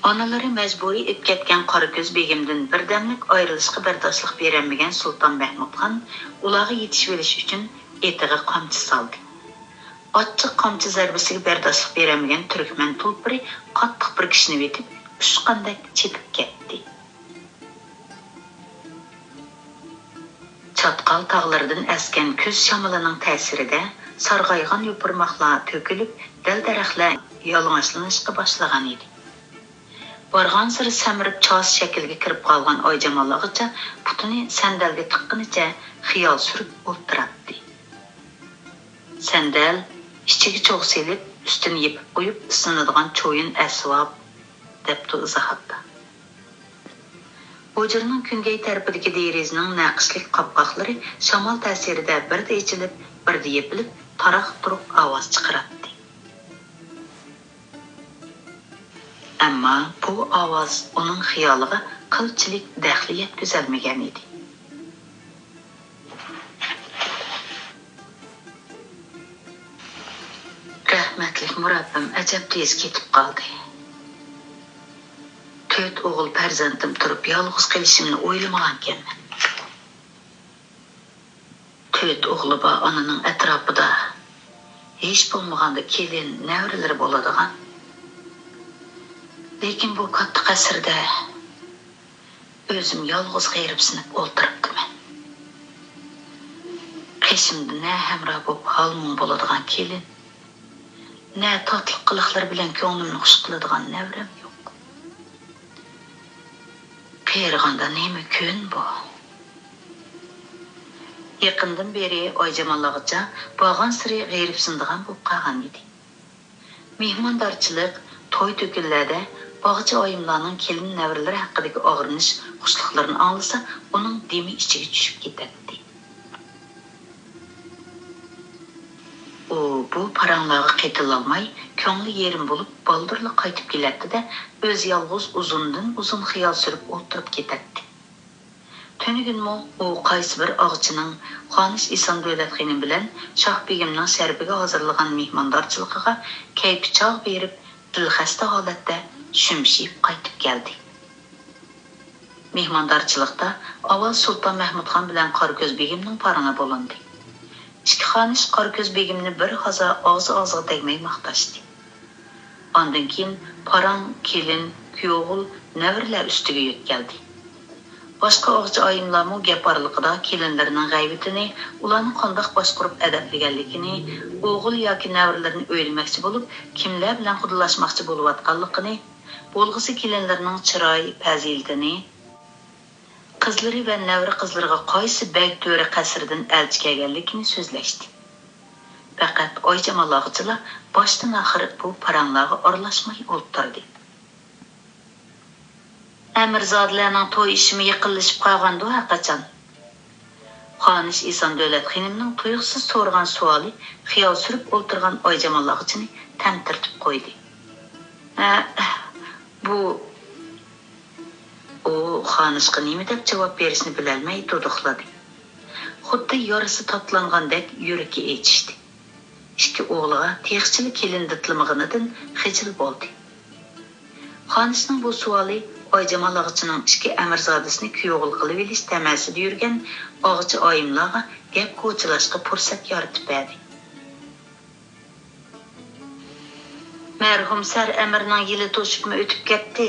ئانىلىرى مەجبۇرىي ئۆپ كەتكەن قاراكۆز بېگىمدىن بىردەملىك ئايرىلىشقا بەرداشلىق بېرەلمىگەن سۇلتان مەھمۇدخان ئۇلارغا يېتىشىۋېلىش ئۈچۈن ئېتىغا قامچا سالدى. ئاچچىق قامچا زەربىسىگە بەرداشلىق بېرەلمىگەن تۈركمەن تۇلپىرى قاتتىق بىركىشىنىۋېتىپ، ئۇچقاندەك چېپىپ كەتتى. چاتقال تاغلىرىدىن ئەسكەن كۈز شامىلىنىڭ تەسىرىدە سارغايغان يوپۇرماقلار تۆكۈلۈپ، دەل-دەرەخلەر يالىڭاچلىنىشقا باشلىغان ئىدى. بارغانسېرى سەمرىپ چاسا شەكلىگە كىرىپ قالغان ئايجامال ئاغىچا پۇتىنى سەندەلگە تىققىنىچە خىيال سۈرۈپ ئولتۇراتتى. سەندەل ئىچىگە چوغ سېلىپ، ئۈستىنى يېپىپ قويۇپ ئىسسىنىدىغان چويۇن ئەسۋاب، دەپتۇ ئىزاھاتتا. ھۇجرىنىڭ كۈنگەي تەرىپىدىكى دېرىزىنىڭ نەقىشلىك قاپقاقلىرى شامال تەسىرىدە بىردە ئېچىلىپ، بىردە يېپىلىپ، تاراق-تۇرۇق ئاۋاز چىقىراتتى. ئەمما بۇ ئاۋاز ئۇنىڭ خىيالىغا قىلچىلىك دەخلى يەتكۈزەلمىگەن ئىدى. رەھمەتلىك مۇرەببىم ئەجەب تېز كېتىپ قالدى. تۆت ئوغۇل پەرزەنتىم تۇرۇپ يالغۇز قېلىشىمنى ئويلىمىغانىكەنمەن. تۆت ئوغلى بار ئانىنىڭ ئەتراپىدا ھېچ بولمىغاندا كېلىن، نەۋرىلىرى بولىدىغان. لېكىن بۇ كاتتا قەسىردە ئۆزۈم يالغۇز غېرىبسىنىپ ئولتۇرۇپتىمەن. قېشىمدا نە ھەمراھ بولۇپ ھال-مۇڭ بولىدىغان كېلىن، نە تاتلىق قىلىقلىرى بىلەن كۆڭلۈمنى خۇش قىلىدىغان نەۋرەم يوق. قېرىغاندا نېمە كۈن بۇ؟ يېقىندىن بېرى ئايجامال ئاغىچا بارغانسېرى غېرىبسىنىدىغان بولۇپ قالغان ئىدى. مېھماندارچىلىق، توي-تۆكۈنلەردە باغچە ئايىملارنىڭ كېلىن-نەۋرىلىرى ھەققىدىكى ئاغرىنىش، خۇشلۇقلىرىنى ئاڭلىسا، ئۇنىڭ دېمى ئىچىگە چۈشۈپ كېتەتتى. ئۇ بۇ پاراڭلارغا قېتىلالماي، كۆڭلى يېرىم بولۇپ، بالدۇرلا قايتىپ كېلەتتى-دە، ئۆزى يالغۇز ئۇزۇندىن-ئۇزۇن خىيال سۈرۈپ ئولتۇرۇپ كېتەتتى. تۈنۈگۈنمۇ ئۇ قايسى بىر ئاغىچىنىڭ خانىش ئېسان دۆلەت خېنىم بىلەن شاھ بېگىمنىڭ شەرىپىگە ھازىرلىغان مېھماندارچىلىقىغا كەيپى چاغ بېرىپ، دىلخەستە ھالەتتە شۈمشىيىپ قايتىپ كەلدى. مېھماندارچىلىقتا ئاۋۋال سۇلتان مەھمۇدخان بىلەن قاراكۆز بېگىمنىڭ پارىڭى بولۇندى. ئىككى خانىش قاراكۆز بېگىمنى بىر ھازا ئاغزى ئاغزىغا تەگمەي ماختاشتى. ئاندىن كېيىن پاراڭ كېلىن، كۈيئوغۇل، نەۋرىلەر ئۈستىگە يۆتكەلدى. باشقا ئاغىچى ئايىملارمۇ گەپ ئارىلىقىدا كېلىنلىرىنىڭ غەيۋىتىنى، ئۇلارنى قانداق باشقۇرۇپ ئەدەپلىگەنلىكىنى، ئوغۇل ياكى نەۋرىلىرىنى ئۆيلىمەكچى بولۇپ، كىملەر بىلەن خۇدلاشماقچى بولۇۋاتقانلىقىنى، بولغۇسى كېلىنلىرىنىڭ چىراي، پەزىلىتىنى، قىزلىرى ۋە نەۋرە قىزلىرىغا قايسى بەگ تۆرە قەسرىدىن ئەلچى كەلگەنلىكىنى سۆزلەشتى. پەقەت ئايجامال ئاغىچىلا باشتىن ئاخىر بۇ پاراڭلارغا ئارىلاشماي ئولتۇردى. ئەمىرزادىلەرنىڭ توي ئىشىمۇ يېقىنلىشىپ قالغاندۇ ھەرقاچان؟ خانىش ئېسان دۆلەت خېنىمنىڭ تۇيۇقسىز سورىغان سوئالى خىيال سۈرۈپ ئولتۇرغان ئايجامال ئاغىچىنى تەمتىرىتىپ قويدى. ھە، بۇ. ئۇ خانىشقا نېمە دەپ جاۋاب بېرىشنى بىلەلمەي دۇدۇقلىدى. خۇددى يارىسى تاتىلانغاندەك يۈرىكى ئېچىشتى. ئىككى ئوغلىغا تېخىچىلا كېلىن داتلىمىغىنىدىن خىجىل بولدى. خانىشنىڭ بۇ سوئالى ئايجامال ئاغىچىنىڭ ئىككى ئەمىرزادىسىنى كۈيئوغۇل قىلىۋېلىش تەمەسىدە يۈرگەن ئاغىچى ئايىملارغا گەپ قوچىلاشقا پۇرسەت يارىتىپ بەردى. مەرھۇم سەر ئەمىرنىڭ يىلى توشۇپمۇ ئۆتۈپ كەتتى.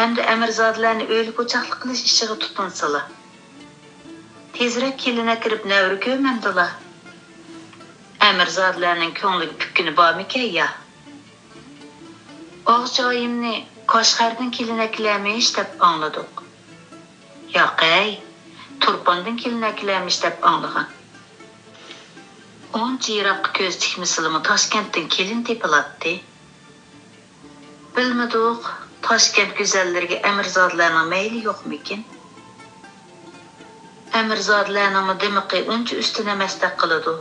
ئەمدى ئەمىرزادىلەرنى ئۆيلۈك ئوچاقلىق قىلىش ئىشىغا تۇتۇنسىلا. تېزرەك كېلىن ئەكىرىپ نەۋرە كۆرمەمدىلا؟ ئەمىرزادىلەرنىڭ كۆڭلىگە پۈككىنى بارمىكەن يا؟ ئاغىچى ئايىمنى قەشقەردىن كېلىن ئەكېلەرمىش دەپ ئاڭلىدۇق. ياقەي، تۇرپاندىن كېلىن ئەكېلەرمىش دەپ ئاڭلىغان. ئۇنچە يىراققا كۆز تىكمىسىلىمۇ تاشكەنتتىن كېلىن تېپىلاتتى. بىلمىدۇق، تاشكەنت گۈزەللىرىگە ئەمىرزادىلەرنىڭ مەيلى يوقمىكىن؟ ئەمىرزادىلەرنىڭمۇ دىمىقى ئۇنچە ئۈستۈن ئەمەستەك قىلىدۇ.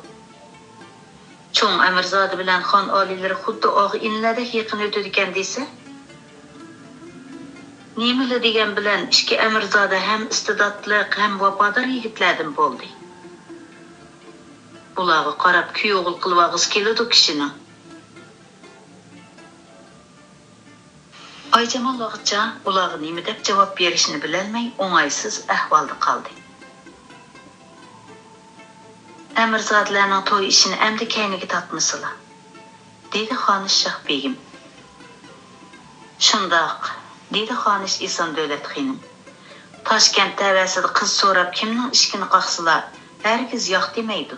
چوڭ ئەمىرزادە بىلەن خان ئالىيلىرى خۇددى ئاغا ئىنىلەردەك يېقىن ئۆتىدىكەن دېسە. نېمىلا دېگەن بىلەن ئىككى ئەمىرزادە ھەم ئىستىداتلىق، ھەم ۋاپادار يىگىتلەردىن بولدى. بۇلارغا قاراپ كۈيئوغۇل قىلىۋالغۇسى كېلىدۇ كىشىنىڭ. ئايجامال ئاغىچە ئۇلارغا نېمە دەپ جاۋاب بېرىشنى بىلەلمەي ئوڭايسىز ئەھۋالدا قالدى. ئەمىرزادىلەرنىڭ توي ئىشىنى ئەمدى كەينىگە تارتمىسىلا، دېدى خانىش شاھ بېگىم. شۇنداق، دېدى خانىش ئېسان دۆلەت خېنىم. تاشكەنت تەۋەسىدە قىز سوراپ كىمنىڭ ئىشىكىنى قاقسىلا، ھەرگىز ياق دېمەيدۇ.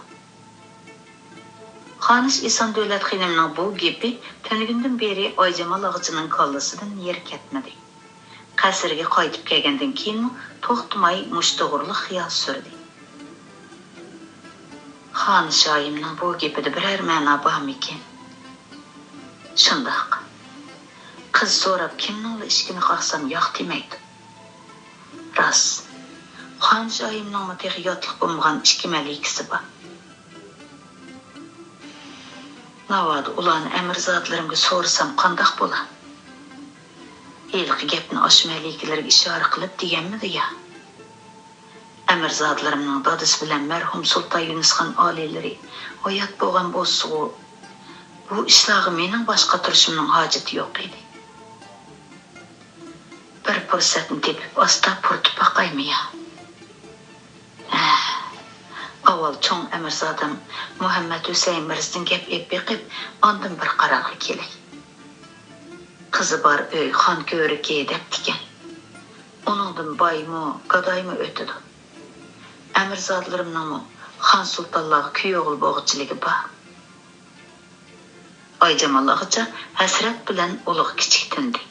خانىش ئېسان دۆلەت خېنىمنىڭ بۇ گېپى تۈنۈگۈندىن بېرى ئايجامال ئاغىچىنىڭ كاللىسىدىن نېرى كەتمىدى. قەسىرگە قايتىپ كەلگەندىن كېيىنمۇ توختىماي مۇشۇ توغرىلىق خىيال سۈردى. خانىش ئايىمنىڭ بۇ گېپىدە بىرەر مەنا بارمىكىن؟ شۇنداق. قىز سوراپ كىمنىڭلا ئىشىكىنى قاقسام ياق دېمەيدۇ. راست. خانىش ئايىمنىڭمۇ تېخى ياتلىق بولمىغان ئىككى مەلىكىسى بار. ناۋادا ئۇلارنى ئەمىرزادىلىرىمگە سورىسام قانداق بولا؟ ھېلىقى گەپنى ئاشۇ مەلىكىلەرگە ئىشارە قىلىپ دېگەنمىدى يا؟ ئەمىرزادىلىرىمنىڭ دادىسى بىلەن مەرھۇم سۇلتان يۇنۇسخان ئالىيلىرى ھايات بولغان بولسىغۇ، بۇ ئىشلارغا مېنىڭ باش قاتۇرۇشۇمنىڭ ھاجىتى يوق ئىدى. بىر پۇرسەتنى تېپىپ ئاستا پۇرىتىپ باقايمۇ يا؟ ھە، ئاۋۋال چوڭ ئەمىرزادەم مۇھەممەد ھۈسەيىن مىرزىدىن گەپ ئېلىپ بېقىپ، ئاندىن بىر قارارغا كېلەي. قىزى بار ئۆي خان كۆۋرۈكى دەپتىكەن. ئۇنىڭدىن بايمۇ، گادايمۇ ئۆتىدۇ. ئەمىرزادىلىرىمنىڭمۇ خان سۇلتانلارغا كۈيئوغۇل بولغۇچىلىكى بار. ئايجامال ئاغىچە ھەسرەت بىلەن ئۇلۇغ كىچىك تىندى.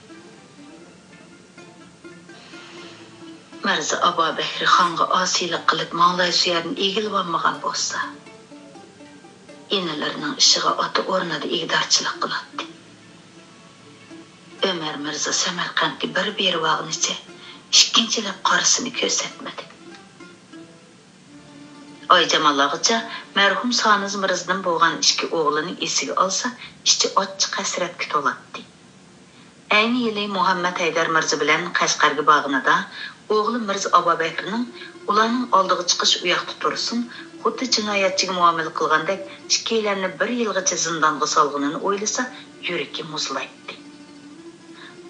مىرزا ئابابەكرى خانغا ئاسىيلىق قىلىپ، ماڭلاي سۆيەردىن ئېگىلىۋالمىغان بولسا، ئىنىلىرىنىڭ ئىشىغا ئاتا ئورنىدا ئىگىدارچىلىق قىلاتتى. ئۆمەر مىرزا سەمەرقەنتكە بىر بېرىۋالغىنىچە ئىككىنچىلەپ قارىسىنى كۆرسەتمىدى. ئايجامال ئاغىچە مەرھۇم سانىز مىرزىدىن بولغان ئىككى ئوغلىنى ئېسىگە ئالسا، ئىچى ئاچچىق ھەسرەتكە تولاتتى. ئەينى يىلى مۇھەممەد ھەيدەر مىرزا بىلەن قەشقەرگە بارغىنىدا، ئوغلى مىرزا ئابابەكرىنىڭ ئۇلارنىڭ ئالدىغا چىقىش ئۇياقتا تۇرسۇن، خۇددى جىنايەتچىگە مۇئامىلە قىلغاندەك، ئىككىيلەننى بىر يىلغىچە زىندانغا سالغىنىنى ئويلىسا، يۈرىكى مۇزلايتتى.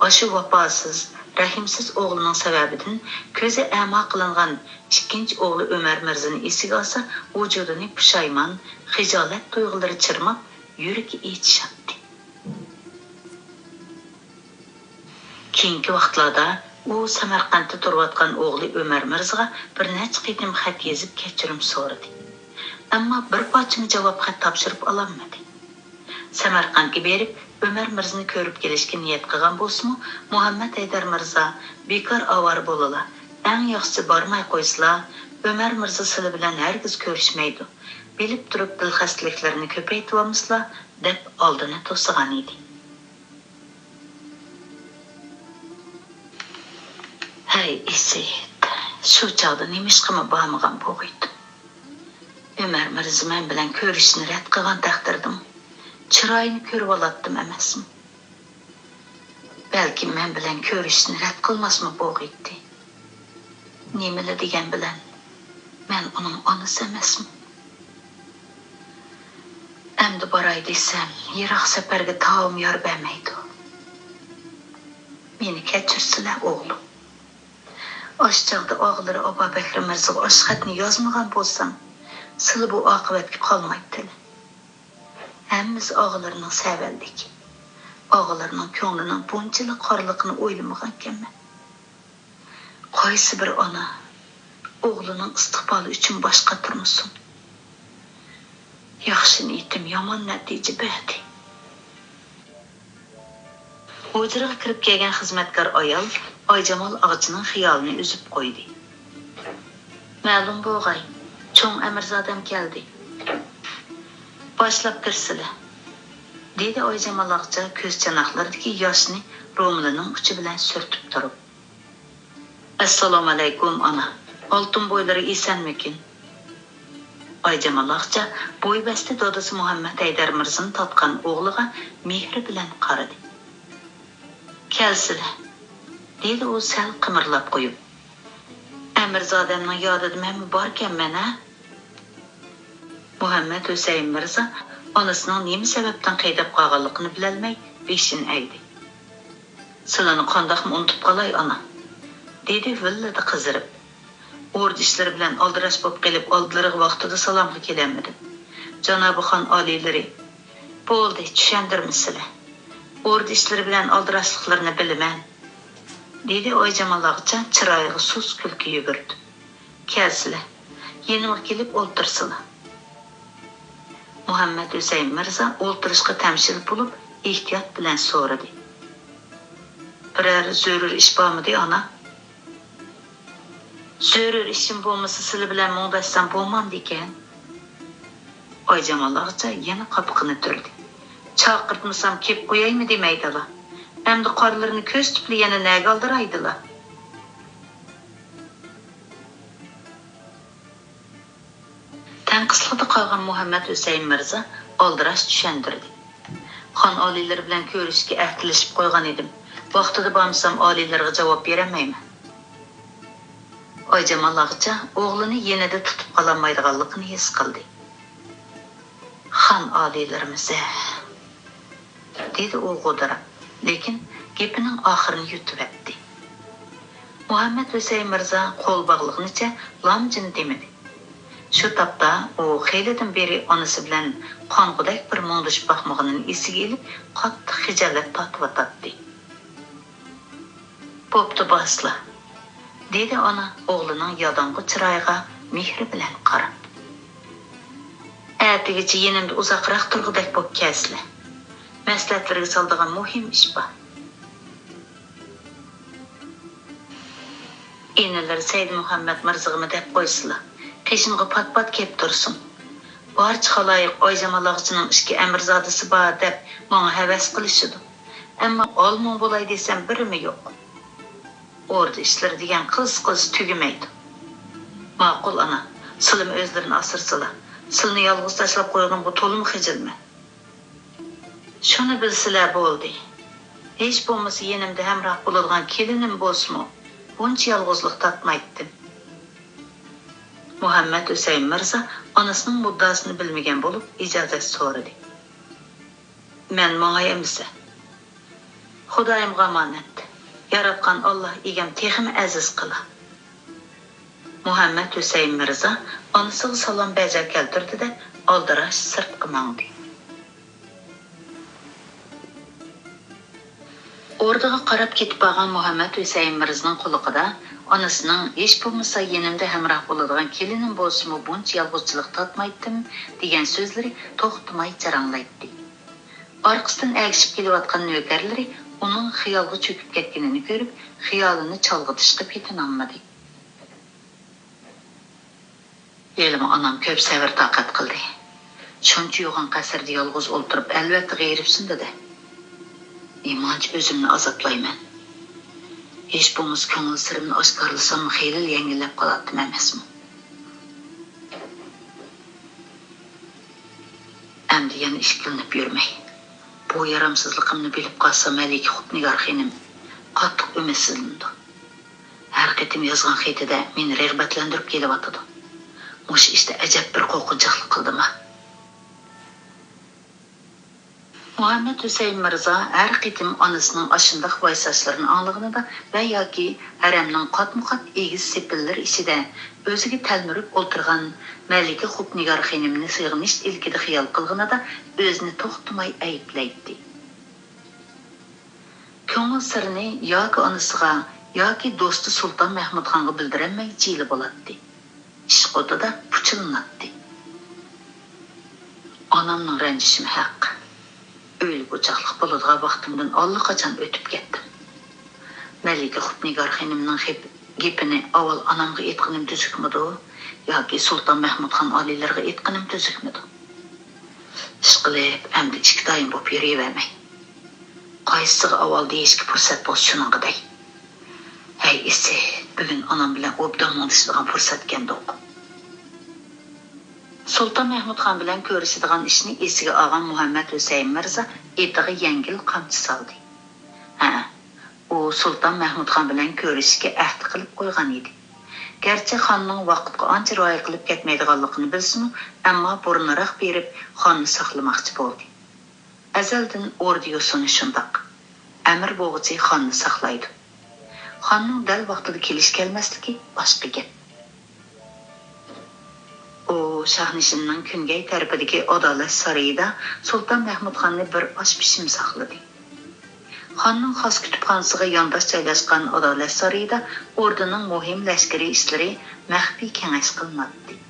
ئاشۇ ۋاپاسىز، رەھىمسىز ئوغلىنىڭ سەۋەبىدىن كۆزى ئەما قىلىنغان ئىككىنچى ئوغلى ئۆمەر مىرزىنى ئېسىگە ئالسا، ۋۇجۇدىنى پۇشايمان، خىجالەت تۇيغۇلىرى چىرماپ، يۈرىكى ئېچىشاتتى. كېيىنكى ۋاقىتلاردا ئۇ سەمەرقەنتتە تۇرۇۋاتقان ئوغلى ئۆمەر مىرزىغا بىر نەچچە قېتىم خەت يېزىپ كەچۈرۈم سورىدى. ئەمما بىر پارچىمۇ جاۋاب خەت تاپشۇرۇپ ئالالمىدى. سەمەرقەنتكە بېرىپ، ئۆمەر مىرزىنى كۆرۈپ كېلىشكە نىيەت قىلغان بولسىمۇ، مۇھەممەد ھەيدەر مىرزا، بىكار ئاۋارە بولىلا، ئەڭ ياخشىسى بارماي قويسىلا، ئۆمەر مىرزا سىلى بىلەن ھەرگىز كۆرۈشمەيدۇ. بىلىپ تۇرۇپ دىلخەستىلىكلىرىنى كۆپەيتىۋالمىسىلا، دەپ ئالدىنى توسىغان ئىدى. ھەي، ئىسىت، شۇ چاغدا نېمىشقىمۇ بارمىغان بوغىيتتىم؟ ئۆمەر مىرزا مەن بىلەن كۆرۈشۈشنى رەت قىلغان تەقدىردىمۇ، چىرايىنى كۆرۈۋالاتتىم ئەمەسمۇ؟ بەلكىم مەن بىلەن كۆرۈشۈشنى رەت قىلماسمۇ بوغىيتتى؟ نېمىلا دېگەن بىلەن، مەن ئۇنىڭ ئانىسى ئەمەسمۇ؟ ئەمدى باراي دېسەم، يىراق سەپەرگە تاۋۇم يار بەرمەيدۇ. مېنى كەچۈرسىلە، ئوغلۇم. ئاشۇ چاغدا ئاغىلىرى ئابابەكرى مىرزىغا ئاشۇ خەتنى يازمىغان بولسام، سىلى بۇ ئاقىۋەتكە قالمايتتىلە. ھەممىسى ئاغىلىرىنىڭ سەۋەنلىكى. ئاغىلىرىنىڭ كۆڭلىنىڭ بۇنچىلىك قارىلىقىنى ئويلىمىغانكەنمەن. قايسى بىر ئانا ئوغلىنىڭ ئىستىقبالى ئۈچۈن باش قاتۇرمىسۇن؟ ياخشى نىيىتىم يامان نەتىجە بەردى. ھۇجرىغا كىرىپ كەلگەن خىزمەتكار ئايال ئايجامال ئاغىچىنىڭ خىيالىنى ئۈزۈپ قويدى. مەلۇم بولغاي، چوڭ ئەمىرزادەم كەلدى. باشلاپ كىرسىلە، دېدى ئايجامال ئاغىچى كۆز چاناقلىرىدىكى ياشنى رومىلىنىڭ ئۇچى بىلەن سۈرتۈپ تۇرۇپ. ئەسسالامۇئەلەيكۇم، ئانا. ئالتۇن بويلىرى ئېسەنمىكىن؟ ئايجامال ئاغىچى بوي بەستى دادىسى مۇھەممەد ھەيدەر مىرزىنى تارتقان ئوغلىغا مېھرى بىلەن قارىدى. كەلسىلە، دېدى ئۇ سەل قىمىرلاپ قويۇپ. ئەمىرزادەمنىڭ يادىدا مەنمۇ باركەنمەن ھە؟ مۇھەممەد ھۈسەيىن مىرزا ئانىسىنىڭ نېمە سەۋەبتىن قېيىداپ قالغانلىقىنى بىلەلمەي بېشىنى ئەگدى. سىلىنى قانداقمۇ ئۇنتۇپ قالاي، ئانا؟ دېدى ۋىللىدە قىزىرىپ. ئوردا ئىشلىرى بىلەن ئالدىراش بولۇپ قېلىپ، ئالدىلىرىغا ۋاقتىدا سالامغا كېلەلمىدىم. جانابىي خان ئالىيلىرى، بولدى، چۈشەندۈرمىسىلە. ئوردا ئىشلىرى بىلەن ئالدىراشلىقلىرىنى بىلىمەن، دېدى ئايجامال ئاغىچى چىرايىغا سۇس كۈلكە يۈگۈرتۈپ. كەلسىلە، يېنىمغا كېلىپ ئولتۇرسىلا. مۇھەممەد ھۈسەيىن مىرزا ئولتۇرۇشقا تەمشىلىپ بولۇپ، ئېھتىيات بىلەن سورىدى. بىرەر زۆرۈر ئىش بارمىدى، ئانا؟ زۆرۈر ئىشىم بولمىسا، سىلى بىلەن مۇڭداشسام بولمامدىكەن؟ ئايجامال ئاغىچى يەنە قاپىقىنى تۈردى. چاقىرتمىسام كېلىپ قويايمۇ دېمەيدىلا. ئەمدى قارىلىرىنى كۆرسىتىپلا يەنە نەگە ئالدىرايدىلا؟ تەڭقىسلىقتا قالغان مۇھەممەد ھۈسەيىن مىرزا ئالدىراش چۈشەندۈردى. خان ئالىيلىرى بىلەن كۆرۈشۈشكە ئەھدىلىشىپ قويغان ئىدىم. ۋاقتىدا بارمىسام ئالىيلىرىغا جاۋاب بېرەلمەيمەن. ئايجامال ئاغىچى ئوغلىنى يېنىدا تۇتۇپ قالالمايدىغانلىقىنى ھېس قىلدى. خان ئالىيلىرىمىز ھە، دېدى ئۇ غودىراپ، لېكىن گېپىنىڭ ئاخىرىنى يۇتۇۋەتتى. مۇھەممەد ھۈسەيىن مىرزا قول باغلىغىنىچە لامجىم دېمىدى. شۇ تاپتا ئۇ خېلىدىن بېرى ئانىسى بىلەن قانغۇدەك بىر مۇڭدىشىپ باقمىغىنىنى ئېسىگە ئېلىپ، قاتتىق خىجالەت تارتىۋاتاتتى. بوپتۇ، بارسىلا، دېدى ئانا ئوغلىنىڭ ياداڭغۇ چىرايىغا مېھرى بىلەن قاراپ. ئەتىگىچە يېنىمدا ئۇزاقراق تۇرغۇدەك بوپ كەلسىلە. مەسلىھەتلىرىگە سالىدىغان مۇھىم ئىش بار. ئىنىلىرى سەيدىمۇھەممەد مىرزىغىمۇ دەپ قويسىلا، قېشىمغا پات-پات كەپ تۇرسۇن. بارچە خالايىق ئايجامال ئاغىچىنىڭ ئىككى ئەمىرزادىسى بار دەپ ماڭا ھەۋەس قىلىشىدۇ. ئەمما ئالىمۇڭ بولاي دېسەم بىرىمۇ يوق. ئوردا ئىشلىرى دېگەن قىلسا قىلسا تۈگىمەيدۇ. ماقۇل ئانا، سىلىمۇ ئۆزلىرىنى ئاسرىسىلا. سىلىنى يالغۇز تاشلاپ قويغىنىمغا تولىمۇ خىجىلمەن. شۇنى بىلسىلە بولدى. ھېچ بولمىسا يېنىمدا ھەمراھ بولىدىغان كېلىنىم بولسىمۇ، بۇنچە يالغۇزلۇق تارتمايتتىم. مۇھەممەد ھۈسەيىن مىرزا ئانىسىنىڭ مۇددىئاسىنى بىلمىگەن بولۇپ ئىجازەت سورىدى. مەن ماڭاي ئەمىسە. خۇدايىمغا ئامانەت. ياراتقان ئاللا ئىگەم تېخىمۇ ئەزىز قىلا. مۇھەممەد ھۈسەيىن مىرزا ئانىسىغا سالام بەجا كەلتۈردى-دە، ئالدىراش سىرتقا ماڭدى. ئوردىغا قاراپ كېتىپ بارغان مۇھەممەد ھۈسەيىن مىرزىنىڭ قۇلىقىدا ئانىسىنىڭ «ھېچ بولمىسا يېنىمدا ھەمراھ بولىدىغان كېلىنىم بولسىمۇ بۇنچە يالغۇزچىلىق تارتمايتتىم» دېگەن سۆزلىرى توختىماي جاراڭلايتتى. ئارقىسىدىن ئەگىشىپ كېلىۋاتقان نۆكەرلىرى ئۇنىڭ خىيالغا چۆكۈپ كەتكىنىنى كۆرۈپ، خىيالىنى چالغىتىشقا پېتىنالمىدى. ھېلىمۇ ئانام كۆپ سەۋر-تاقەت قىلدى. شۇنچە يوغان قەسىردە يالغۇز ئولتۇرۇپ، ئەلۋەتتە غېرىبسىندى-دە. نېمانچە ئۆزۈمنى ئازابلايمەن. ھېچ بولمىسا كۆڭۈل سىرىمنى ئاشكارىلىسام، خېلىلا يەڭگىللەپ قالاتتىم ئەمەسمۇ؟ ئەمدى يەنە ئىككىلىنىپ يۈرمەي. بۇ يارامسىزلىقىمنى بىلىپ قالسا، مەلىكە خۇپنىگار خېنىم قاتتىق ئۈمىدسىزلىنىدۇ. ھەر قېتىم يازغان خېتىدە مېنى رىغبەتلەندۈرۈپ كېلىۋاتىدۇ. مۇشۇ ئىشتا ئەجەب بىر قورقۇنچاقلىق قىلدىما؟ مۇھەممەد ھۈسەيىن مىرزا ھەر قېتىم ئانىسىنىڭ ئاشۇنداق ۋايساشلىرىنى ئاڭلىغىنىدا ۋە ياكى ھەرەمنىڭ قاتمۇقات ئېگىز سېپىللىرى ئىچىدە ئۆزىگە تەلمۈرۈپ ئولتۇرغان مەلىكە خۇپنىگار خېنىمنى سېغىنىش ئىلكىدە خىيال قىلغىنىدا ئۆزىنى توختىماي ئەيىبلەيتتى. كۆڭۈل سىرىنى ياكى ئانىسىغا، ياكى دوستى سۇلتان مەھمۇدخانغا بىلدۈرەلمەي جىيلە بولاتتى. ئىشق ئوتىدا پۇچىلىناتتى. ئانامنىڭ رەنجىشىمۇ ھەق. ئۆيلۈك-ئوچاقلىق بولىدىغان ۋاقتىمدىن ئاللىقاچان ئۆتۈپ كەتتىم. مەلىكە خۇپنىگار خېنىمنىڭ خېپ-، گېپىنى ئاۋۋال ئانامغا ئېيتقىنىم تۈزۈكمىدۇ ياكى سۇلتان مەھمۇدخان ئالىيلىرىغا ئېيتقىنىم تۈزۈكمىدۇ؟ ئىشقىلىپ، ئەمدى ئىككى دايىم بولۇپ يۈرۈۋەرمەي. قايسىسىغا ئاۋۋال دېيىشكە پۇرسەت بولسا، شۇنىڭغا دەي. ھەي ئىسسى، بۈگۈن ئانام بىلەن ئوبدان مۇڭدىشىدىغان پۇرسەتكەندۇق. سۇلتان مەھمۇدخان بىلەن كۆرۈشىدىغان ئىشنى ئېسىگە ئالغان مۇھەممەد ھۈسەيىن مىرزا ئېتىغا يەڭگىل قامچا سالدى. ھە، ئۇ سۇلتان مەھمۇدخان بىلەن كۆرۈشۈشكە ئەھدى قىلىپ قويغان ئىدى. گەرچە خاننىڭ ۋاقىتقا ئانچە رىئايە قىلىپ كەتمەيدىغانلىقىنى بىلسىمۇ، ئەمما بۇرۇنراق بېرىپ خاننى ساقلىماقچى بولدى. ئەزەلدىن ئوردا يوسۇنى شۇنداق. ئەمىر بوغۇچى خاننى ساقلايدۇ. خاننىڭ دەل ۋاقتىدا كېلىش-كەلمەسلىكى باشقا گەپ. ئۇ شاھنىشىننىڭ كۈنگەي تەرىپىدىكى ئادالەت سارىيىدا سۇلتان مەھمۇدخاننى بىر ئاش پىشىم ساقلىدى. خاننىڭ خاس كۇتۇپخانىسىغا يانداش جايلاشقان ئادالەت سارىيىدا ئوردىنىڭ مۇھىم لەشكىرىي ئىشلىرى مەخپىي كېڭەش قىلىناتتى.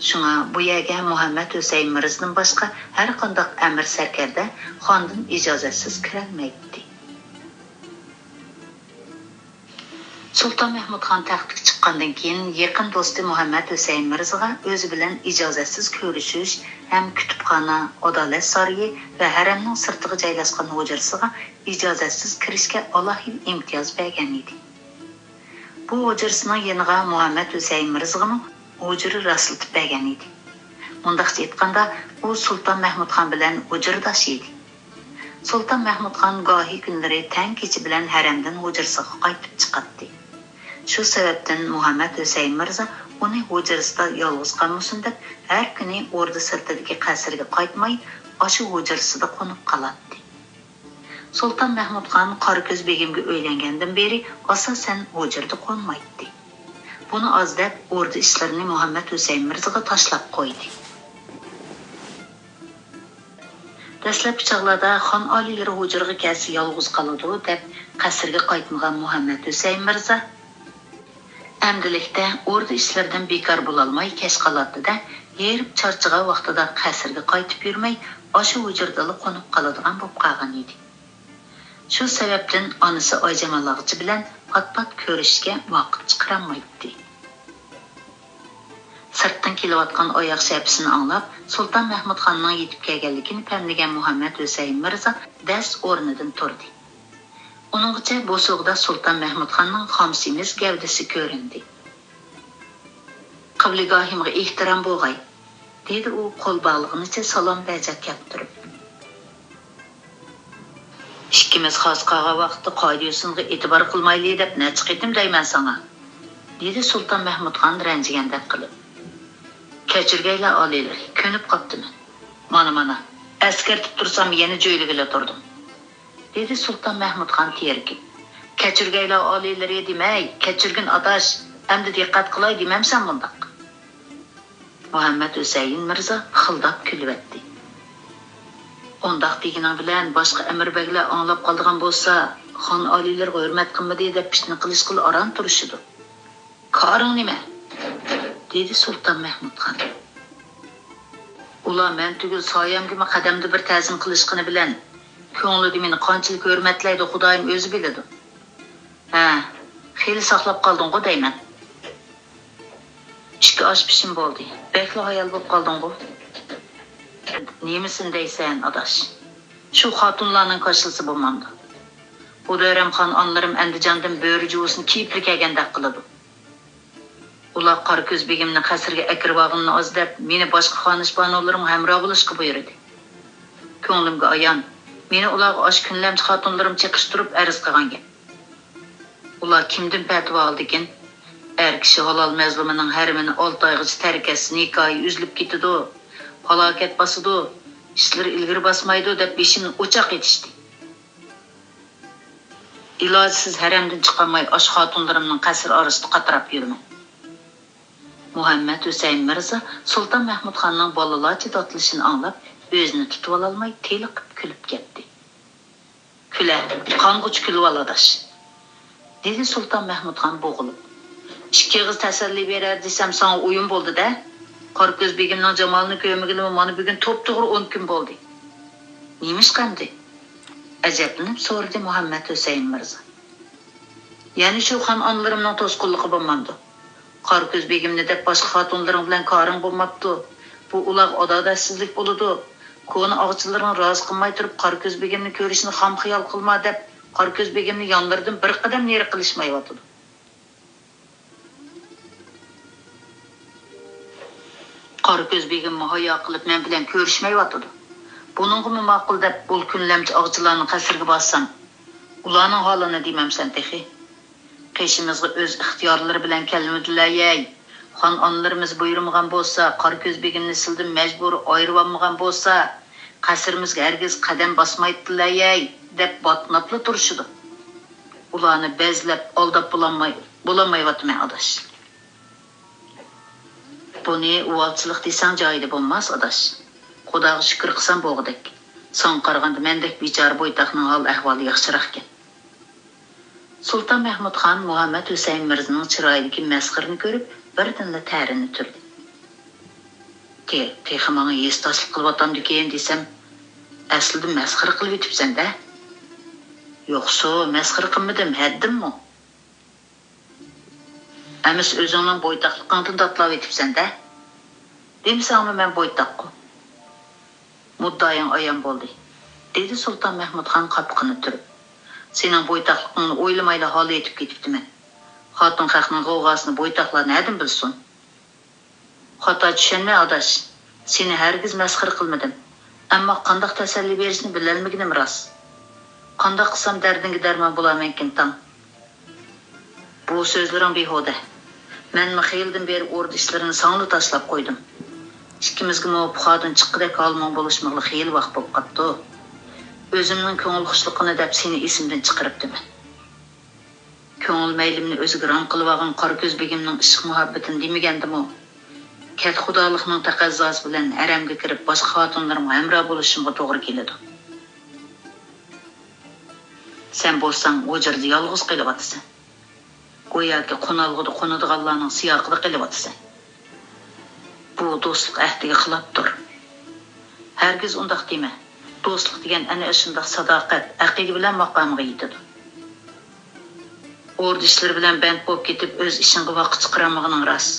شۇڭا بۇ يەرگە مۇھەممەد ھۈسەيىن مىرزىدىن باشقا ھەرقانداق ئەمىر سەركەردە خاندىن ئىجازەتسىز كىرەلمەيتتى. سۇلتان مەھمۇدخان تەختكە چىققاندىن كېيىن، يېقىن دوستى مۇھەممەد ھۈسەيىن مىرزىغا ئۆزى بىلەن ئىجازەتسىز كۆرۈشۈش ھەم كۇتۇپخانا، ئادالەت سارىيى ۋە ھەرەمنىڭ سىرتىغا جايلاشقان ھۇجرىسىغا ئىجازەتسىز كىرىشكە ئالاھىدە ئىمتىياز بەرگەن ئىدى. بۇ ھۇجرىسىنىڭ يېنىغا مۇھەممەد ھۈسەيىن مىرزىغىمۇ ھۇجرا راسلىتىپ بەرگەن ئىدى. مۇنداقچە ئېيتقاندا، ئۇ سۇلتان مەھمۇدخان بىلەن ھۇجرىداش ئىدى. سۇلتان مەھمۇدخان گاھى كۈنلىرى تەڭ كېچە بىلەن ھەرەمدىن ھۇجرىسىغا قايتىپ چىقاتتى. شۇ سەۋەبتىن مۇھەممەد ھۈسەيىن مىرزا ئۇنى ھۇجرىسىدا يالغۇز قالمىسۇن دەپ، ھەر كۈنى ئوردا سىرتىدىكى قەسىرگە قايتماي، ئاشۇ ھۇجرىسىدا قونۇپ قالاتتى. سۇلتان مەھمۇدخان قاراكۆز بېگىمگە ئۆيلەنگەندىن بېرى ئاساسەن ھۇجرىدا قونمايتتى. بۇنى ئاز دەپ، ئوردا ئىشلىرىنى مۇھەممەد ھۈسەيىن مىرزىغا تاشلاپ قويدى. دەسلەپكى چاغلاردا خان ئالىيلىرى ھۇجرىغا كەلسە يالغۇز قالىدۇ دەپ، قەسىرگە قايتمىغان مۇھەممەد ھۈسەيىن مىرزا ئەمدىلىكتە ئوردا ئىشلىرىدىن بىكار بولالماي كەچ قالاتتى-دە، ھېرىپ چارچىغان ۋاقتىدا قەسىرگە قايتىپ يۈرمەي، ئاشۇ ھۇجرىدىلا قونۇپ قالىدىغان بولۇپ قالغان ئىدى. شۇ سەۋەبتىن ئانىسى ئايجامال ئاغىچى بىلەن پات-پات كۆرۈشۈشكە ۋاقىت چىقىرالمايتتى. سىرتتىن كېلىۋاتقان ئاياق شەپىسىنى ئاڭلاپ، سۇلتان مەھمۇدخاننىڭ يېتىپ كەلگەنلىكىنى پەملىگەن مۇھەممەد ھۈسەيىن مىرزا دەس ئورنىدىن تۇردى. ئۇنىڭغىچە بوسۇغىدا سۇلتان مەھمۇدخاننىڭ خامسىمىس گەۋدىسى كۆرۈندى. «قىبلىگاھىمغا ئېھتىرام بولغاي!» دېدى ئۇ قول باغلىغىنىچە سالام بەجەت كەلتۈرۈپ. «ئىككىمىز خاس قالغان ۋاقىتتا قائىدە-يوسۇنغا ئېتىبار قىلمايلى دەپ نەچچە قېتىم دەيمەن ساڭا!» دېدى سۇلتان مەھمۇدخان رەنجىگەندەك قىلىپ. «كەچۈرگەيلا ئالىيلىرى، كۆنۈپ قاپتىمەن. مانا، مانا، ئەسكەرتىپ تۇرسام يەنە جۆيلىگىلى تۇردۇم.» دېدى سۇلتان مەھمۇدخان تېرىكىپ. «كەچۈرگەيلا ئالىيلىرى دېمەي، كەچۈرگىن ئاداش، ئەمدى دىققەت قىلاي دېمەمسەن مۇنداق.» مۇھەممەد ھۈسەيىن مىرزا پىخىلداپ كۈلۈۋەتتى. «ئۇنداق دېگىنىڭ بىلەن باشقا ئەمىر بەگلەر ئاڭلاپ قالىدىغان بولسا، خان ئالىيلىرىغا ھۆرمەت قىلمىدى دەپ پىتنە قىلىشقىلا ئاران تۇرۇشىدۇ. «كارىڭ نېمە؟» دېدى سۇلتان مەھمۇد خان. «ئۇلار مەن تۈگۈل سايەمگىمۇ قەدەمدە بىر تەزىم قىلىشقىنى بىلەن، كۆڭلىدە مېنى قانچىلىك ھۆرمەتلەيدۇ خۇدايىم ئۆزى بىلىدۇ. ھە، خېلى ساقلاپ قالدىڭغۇ دەيمەن. ئىككى ئاش پىشىم بولدى. بەكلا ھايال بولۇپ قالدىڭغۇ.» «نېمىسىنى دەيسەن، ئاداش؟ شۇ خاتۇنلارنىڭ كاشىلىسى بولمامدۇ؟ بۇ دۆرەم خان ئانىلىرىم ئەندىجاندىن بۆرە جۇۋىسىنى كىيىپلا كەلگەندەك قىلىدۇ. ئۇلار قارا كۆز بېگىمنى قەسىرگە ئەكىرىۋالغىنىنى ئاز دەپ، مېنى باشقا خانىش بانۇلىرىمغا ھەمراھ بولۇشقا بۇيرۇدى. كۆڭلۈمگە ئايان، مېنى ئۇلارغا ئاشۇ كۈنلەمچى خاتۇنلىرىم چېقىشتۇرۇپ ئەرز قىلغان گەپ. ئۇلار كىمدىن پەتىۋا ئالىدىكىن؟ ئەر كىشى ھالال مەزلۇمىنىڭ ھەرىمىنى ئالتە ئايغىچە تەرك ئەتسە، نىكاھى ئۈزۈلۈپ كېتىدۇ، پالاكەت باسىدۇ، ئىشلىرى ئىلگىرى باسمايدۇ دەپ بېشىمنى ئوچاق ئېتىشتى. ئىلاجسىز ھەرەمدىن چىقالماي، ئاشۇ خاتۇنلىرىمنىڭ قەسرى ئارىسىدا قاتراپ يۈرىمەن.» مۇھەممەد ھۈسەيىن مىرزا سۇلتان مەھمۇد خاننىڭ بالىلارچە داتلىشىنى ئاڭلاپ، ئۆزىنى تۇتۇۋالالماي تېلىقىپ كۈلۈپ كەتتى. «كۈلە، قانغۇچە كۈلۈۋال، ئاداش!» دېدى سۇلتان مەھمۇد خان بوغۇلۇپ. «ئىككى ئېغىز تەسەللى بېرەر دېسەم، ساڭا ئويۇن بولدى-دە! قارا كۆز بېگىمنىڭ جامالىنى كۆرمىگىلىمۇ مانا بۈگۈن توپتوغرا ئون كۈن بولدى.» «نېمىشقا ئەمدى؟» ئەجەبلىنىپ سورىدى مۇھەممەد ھۈسەيىن مىرزا. «يەنە شۇ خان ئانىلىرىمنىڭ توسقۇنلۇقى بولمامدۇ؟ قارا كۆز بېگىمنى دەپ باشقا خاتۇنلىرىڭ بىلەن كارىڭ بولماپتۇ. بۇ ئۇلارغا ئادالەتسىزلىك بولىدۇ. كونا ئاغىچىلىرىڭ رازى قىلماي تۇرۇپ، قارا كۆز بېگىمنى كۆرۈشنى خام خىيال قىلما دەپ، قارا كۆز بېگىمنى يانلىرىدىن بىر قەدەم نېرى قىلىشمايۋاتىدۇ.» «قارا كۆز بېگىممۇ ھايا قىلىپ مەن بىلەن كۆرۈشمەيۋاتىدۇ. بۇنىڭغىمۇ ماقۇل دەپ، ئۇل كۈنلەمچە ئاغىچىلارنىڭ قەسرىگە بارسام، ئۇلارنىڭ ھالىنى دېمەمسەن تېخى؟ قېشىمىزغا ئۆز ئىختىيارلىرى بىلەن كەلمىدىلە-يەي! خان ئانىلىرىمىز بۇيرۇمىغان بولسا، قارا كۆز بېگىمنى سىلىدىن مەجبۇرىي ئايرىۋالمىغان بولسا، قەسرىمىزگە ھەرگىز قەدەم باسمايتتىلە-يەي!» دەپ باتناپلا تۇرۇشىدۇ. ئۇلارنى بەزلەپ، ئالداپ بولالماي، بولالمايۋاتىمەن، ئاداش. بۇنى ئۇۋالچىلىق دېسەڭ جايىدا بولماس، ئاداش. خۇداغا شۈكۈر قىلسام بولغۇدەك. ساڭا قارىغاندا مەندەك بىچارە بويتاقنىڭ ھال-ئەھۋالى ياخشىراقكەن. سۇلتان مەھمۇد خان مۇھەممەد ھۈسەيىن مىرزىنىڭ چىرايىدىكى مەسخىرىنى كۆرۈپ، بىردىنلا تەرىنى تۈردى. تې-، تېخى ماڭا ھېسداشلىق قىلىۋاتامدىكىن دېسەم، ئەسلىدە مەسخىرە قىلىۋېتىپسەن-دە. يوقسۇ، مەسخىرە قىلمىدىم، ھەددىممۇ. ئەمىسە ئۆزۈڭنىڭ بويتاقلىقىڭدىن داتلاۋېتىپسەن-دە. دېمىسەڭمۇ مەن بويتاققۇ. مۇددىئايىڭ ئايان بولدى، دېدى سۇلتان مەھمۇد خان قاپىقىنى تۈرۈپ. سېنىڭ بويتاقلىقىڭنى ئويلىمايلا ھالى ئېتىپ كېتىپتىمەن. خاتۇن خەقنىڭ غوۋغاسىنى بويتاقلار نەدىن بىلسۇن؟ خاتا چۈشەنمە، ئاداش. سېنى ھەرگىز مەسخىرە قىلمىدىم. ئەمما قانداق تەسەللى بېرىشنى بىلەلمىگىنىم راست. قانداق قىلسام دەردىڭگە دەرمان بولارمەنكىن، تاڭ؟ بۇ سۆزلىرىڭ بىھۇدە. مەنمۇ خېلىدىن بېرى ئوردا ئىشلىرىنى ساڭىلا تاشلاپ قويدۇم. ئىككىمىزگىمۇ پۇخادىن چىققۇدەك ھالىمۇڭ بولۇشمىغىلى خېلى ۋاقىت بولۇپ قاپتۇ. ئۆزۈمنىڭ كۆڭۈل خۇشلۇقىنى دەپ سېنى ئېسىمدىن چىقىرىپتىمەن. كۆڭۈل مەيلىمنى ئۆزىگە رام قىلىۋالغان قارا كۆز بېگىمنىڭ ئىشق مۇھەببىتىنى دېمىگەندىمۇ، كەتخۇدالىقنىڭ تەقەززاسى بىلەن ھەرەمگە كىرىپ، باشقا خاتۇنلىرىمغا ھەمراھ بولۇشۇمغا توغرا كېلىدۇ. سەن بولساڭ ھۇجرىدا يالغۇز قېلىۋاتىسەن. گوياكى قونالغۇدا قونىدىغانلارنىڭ سىياقىدا قېلىۋاتىسەن. بۇ دوستلۇق ئەھدىگە خىلاپتۇر. ھەرگىز ئۇنداق دېمە. دوستلۇق دېگەن ئەنە ئاشۇنداق ساداقەت، ئەقىدە بىلەن ماقامىغا يېتىدۇ. ئوردا ئىشلىرى بىلەن بەند بولۇپ كېتىپ، ئۆز ئىشىڭغا ۋاقىت چىقىرالمىغىنىڭ راست.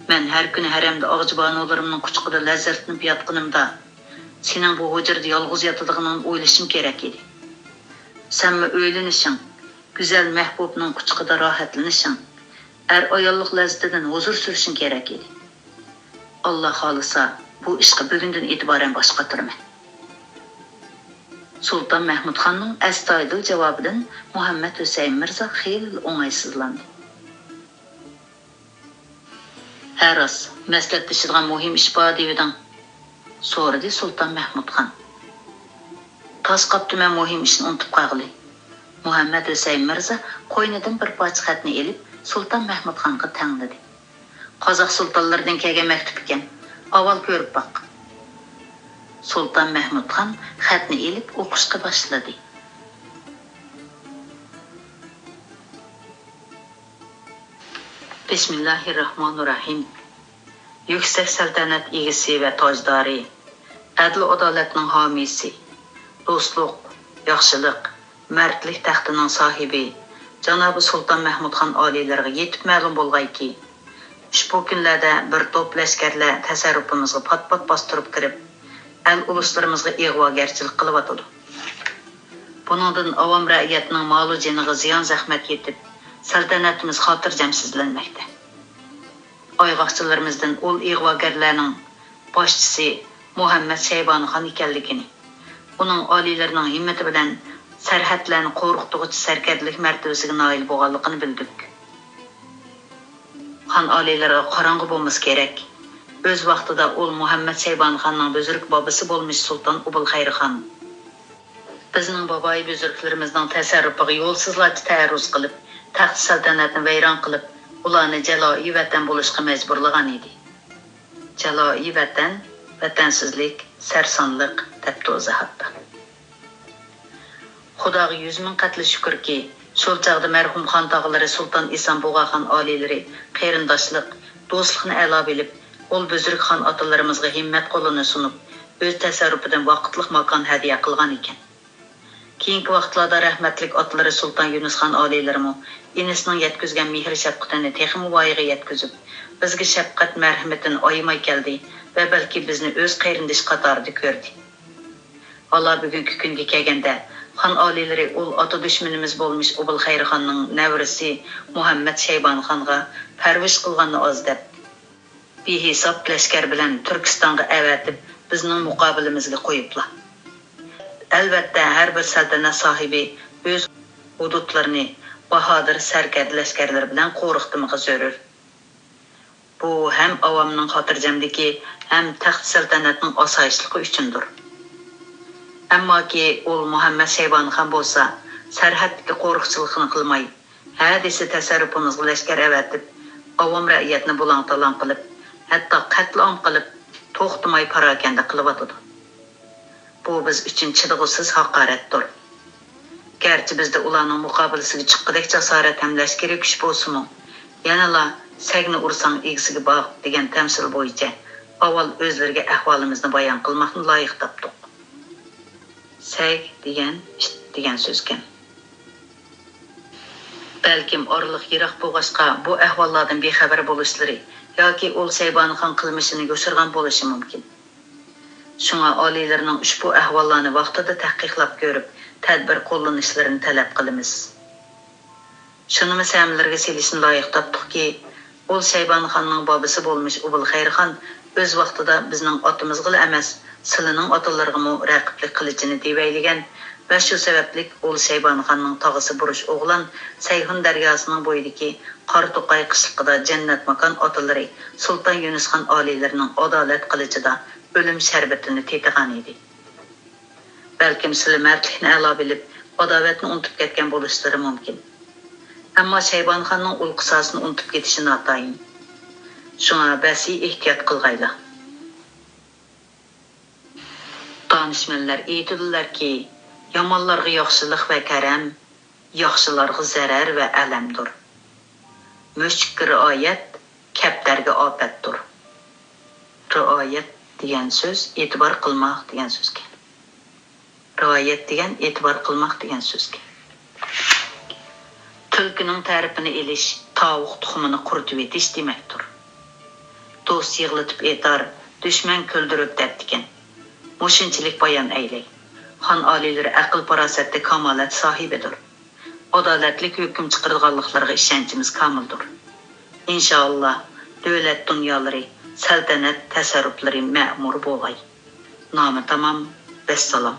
مەن ھەر كۈنى ھەرەمدە ئاغىچ بانۇلىرىمنىڭ قۇچىقىدا لەززەتلىنىپ ياتقىنىمدا، سېنىڭ بۇ ھۇجرىدا يالغۇز ياتىدىغىنىڭنى ئويلىشىم كېرەك ئىدى. سەنمۇ ئۆيلىنىشىڭ، گۈزەل مەھبۇبنىڭ قۇچىقىدا راھەتلىنىشىڭ، ئەر-ئاياللىق لەززىتىدىن ھۇزۇر سۈرۈشۈڭ كېرەك ئىدى. ئاللا خالىسا، بۇ ئىشقا بۈگۈندىن ئېتىبارەن باش قاتۇرىمەن. سۇلتان مەھمۇد خاننىڭ ئەستايىدىل جاۋابىدىن مۇھەممەد ھۈسەيىن مىرزا خېلىلا ئوڭايسىزلاندى. ھە راست، مەسلىھەتلىشىدىغان مۇھىم ئىش بار دېۋىدىڭ؟ سورىدى سۇلتان مەھمۇد خان. تاس قاپتىمەن مۇھىم ئىشنى ئۇنتۇپ قالغىلى. مۇھەممەد ھۈسەيىن مىرزا قوينىدىن بىر پارچە خەتنى ئېلىپ، سۇلتان مەھمۇد خانغا تەڭلىدى. قازاق سۇلتانلىرىدىن كەلگەن مەكتۇپ ئىكەن. ئاۋۋال كۆرۈپ باق. سۇلتان مەھمۇد خان خەتنى ئېلىپ ئوقۇشقا باشلىدى. بىسمىللاھىررەھمانىررەھىم. يۈكسەك سەلتەنەت ئىگىسى ۋە تاجدارى، ئەدىل-ئادالەتنىڭ ھامىيسى، دوستلۇق، ياخشىلىق، مەردلىك تەختىنىڭ ساھىبى جانابى سۇلتان مەھمۇدخان ئالىيلىرىغا يېتىپ مەلۇم بولغايكى، ئۇشبۇ كۈنلەردە بىر توپ لەشكەرلەر تەسەررۇپىمىزغا پات-پات باستۇرۇپ كىرىپ، ئەل-ئۇلۇسلىرىمىزغا ئىغۋاگەرچىلىك قىلىۋاتىدۇ. بۇنىڭدىن ئاۋام رەئىيەتنىڭ مالۇ جېنىغا زىيان-زەخمەت يېتىپ، سەلتەنىتىمىز خاتىرجەمسىزلەنمەكتە. ئايغاقچىلىرىمىزدىن ئۇل ئىغۋاگەرلەرنىڭ باشچىسى مۇھەممەد شەيبانى خان ئىكەنلىكىنى، ئۇنىڭ ئالىيلىرىنىڭ ھىممىتى بىلەن سەرھەدلەرنى قورقۇتقۇچ سەركەردىلىك مەرتىۋىسىگە نائىل بولغانلىقىنى بىلدۇق. خان ئالىيلىرىغا قاراڭغۇ بولمىسا كېرەك، ئۆز ۋاقتىدا ئۇل مۇھەممەد شەيبانى خاننىڭ بۈزرۈك بابىسى بولمىش سۇلتان ئوبۇلخەير خان، بىزنىڭ بابايى بۈزرۈكلىرىمىزنىڭ تەسەررۇپىغا يولسىزلارچە تەئەررۇز قىلىپ، تەخت سەلتەنەتنى ۋەيران قىلىپ، ئۇلارنى جالايى ۋەتەن بولۇشقا مەجبۇرلىغان ئىدى. جالايى ۋەتەن، ۋەتەنسىزلىك، سەرسانلىق، دەپتۇ ئىزاھاتتا. خۇداغا يۈز مىڭ قەتلى شۈكۈركى، شۇ چاغدا مەرھۇم خان تاغىلىرى سۇلتان ئېسان بۇغا خان ئالىيلىرى قېرىنداشلىق، دوستلۇقنى ئەلا بىلىپ، ئۇل بۈزرۈك خان ئاتىلىرىمىزغا ھىممەت قولىنى سۇنۇپ، ئۆز تەسەررۇپىدىن ۋاقىتلىق ماكان ھەدىيە قىلغان ئىكەن. كېيىنكى ۋاقىتلاردا رەھمەتلىك ئاتىلىرى سۇلتان يۇنۇس خان ئالىيلىرىمۇ ئىنىسىنىڭ يەتكۈزگەن مېھىر-شەپقىتىنى تېخىمۇ ۋايىغا يەتكۈزۈپ، بىزگە شەپقەت-مەرھىمىتىنى ئايىماي كەلدى ۋە بەلكى بىزنى ئۆز قېرىندىشى قاتارىدا كۆردى. ئالا بۈگۈنكى كۈنگە كەلگەندە، خان ئالىيلىرى ئۇل ئاتا دۈشمىنىمىز بولمىش ئوبۇلخەير خاننىڭ نەۋرىسى مۇھەممەد شەيبانى خانغا پەرۋىش قىلغاننى ئاز دەپ، بىھېساب لەشكەر بىلەن تۈركىستانغا ئەۋەتىپ، بىزنىڭ مۇقابىلىمىزگە قويۇپلا. ئەلۋەتتە، ھەر بىر سەلتەنەت ساھىبى ئۆز ھۇدۇدلىرىنى باھادىر سەركەردە لەشكەرلىرى بىلەن قورقۇتمىقى زۆرۈر. بۇ ھەم ئاۋامنىڭ خاتىرجەملىكى، ھەم تەخت سەلتەنەتنىڭ ئاسايىشلىقى ئۈچۈندۇر. ئەمماكى ئۇل مۇھەممەد شەيبانى خان بولسا سەرھەتتىكى قورۇقچىلىقنى قىلماي، ھە دېسە تەسەررۇپىمىزغا لەشكەر ئەۋەتىپ، ئاۋام رەئىيەتنى بۇلاڭ-تالاڭ قىلىپ، ھەتتا قەتلىئام قىلىپ، توختىماي پاراكەندە قىلىۋاتىدۇ. بۇ بىز ئۈچۈن چىدىغۇسىز ھاقارەتتۇر. گەرچە بىزدە ئۇلارنىڭ مۇقابىلىسىگە چىققۇدەك جاسارەت ھەم لەشكىرىي كۈچ بولسىمۇ، يەنىلا «سەگنى ئۇرساڭ، ئىگىسىگە باغ» دېگەن تەمسىل بويىچە ئاۋۋال ئۆزلىرىگە ئەھۋالىمىزنى بايان قىلماقنى لايىق تاپتۇق. سەگ دېگەن ئىت دېگەن سۆزكەن. بەلكىم ئارىلىق يىراق بولغاچقا، بۇ ئەھۋاللاردىن بىخەۋەر بولۇشلىرى ياكى ئۇل شەيبانى خان قىلمىشىنى يوشۇرغان بولۇشى مۇمكىن. شۇڭا ئالىيلىرىنىڭ ئۇشبۇ ئەھۋاللارنى ۋاقتىدا تەھقىقلاپ كۆرۈپ، تەدبىر قوللىنىشلىرىنى تەلەپ قىلىمىز. شۇنىمۇ ھەممىلىرىگە سېلىشنى لايىق تاپتۇقكى، ئۇل شەيبانى خاننىڭ بابىسى بولمىش ئوبۇلخەير خان ئۆز ۋاقتىدا بىزنىڭ ئاتىمىزغىلا ئەمەس، سىلىنىڭ ئاتىلىرىغىمۇ رەقىبلىك قىلىچىنى دېۋەيلىگەن ۋە شۇ سەۋەبلىك ئۇل شەيبانى خاننىڭ تاغىسى بۇرۇش ئوغلان سەيھۇن دەرياسىنىڭ بويىدىكى قارا توقاي قىشلىقىدا جەننەتماكان ئاتىلىرى سۇلتان يۇنۇس خان ئالىيلىرىنىڭ ئادالەت قىلىچىدا ئۆلۈم شەربىتىنى تېتىغان ئىدى. بەلكىم سىلى مەردلىكنى ئەلا بىلىپ، ئاداۋەتنى ئۇنتۇپ كەتكەن بولۇشلىرى مۇمكىن. ئەمما شەيبانى خاننىڭ ئۇل قىساسىنى ئۇنتۇپ كېتىشى ناتايىن. شۇڭا بەسى ئېھتىيات قىلغايلا. دانىشمەنلەر ئېيتىدۇلاركى، يامانلارغا ياخشىلىق ۋە كەرەم، ياخشىلارغا زەرەر ۋە ئەلەمدۇر. مۈشۈككە رىئايەت، كەپتەرگە ئاپەتتۇر. رىئايەت دېگەن سۆز ئېتىبار قىلماق دېگەن سۆزكەن. رىئايەت دېگەن ئېتىبار قىلماق دېگەن سۆزكەن. تۈلكىنىڭ تەرىپىنى ئېلىش تاۋۇق تۇخۇمىنى قۇرۇتۇۋېتىش دېمەكتۇر. دوست يىغلىتىپ ئېتار، دۈشمەن كۈلدۈرۈپ دەپتىكەن. مۇشۇنچىلىك بايان ئەيلەي. خان ئالىيلىرى ئەقىل-پاراسەتتە كامالەت ساھىبىدۇر. ئادالەتلىك ھۆكۈم چىقىرىدىغانلىقلىرىغا ئىشەنچىمىز كامىلدۇر. ئىنشائاللا، دۆلەت دۇنيالىرى، سەلتەنەت تەسەررۇپلىرى مەمۇر بوغاي. نامە تامام. ۋەسسالام.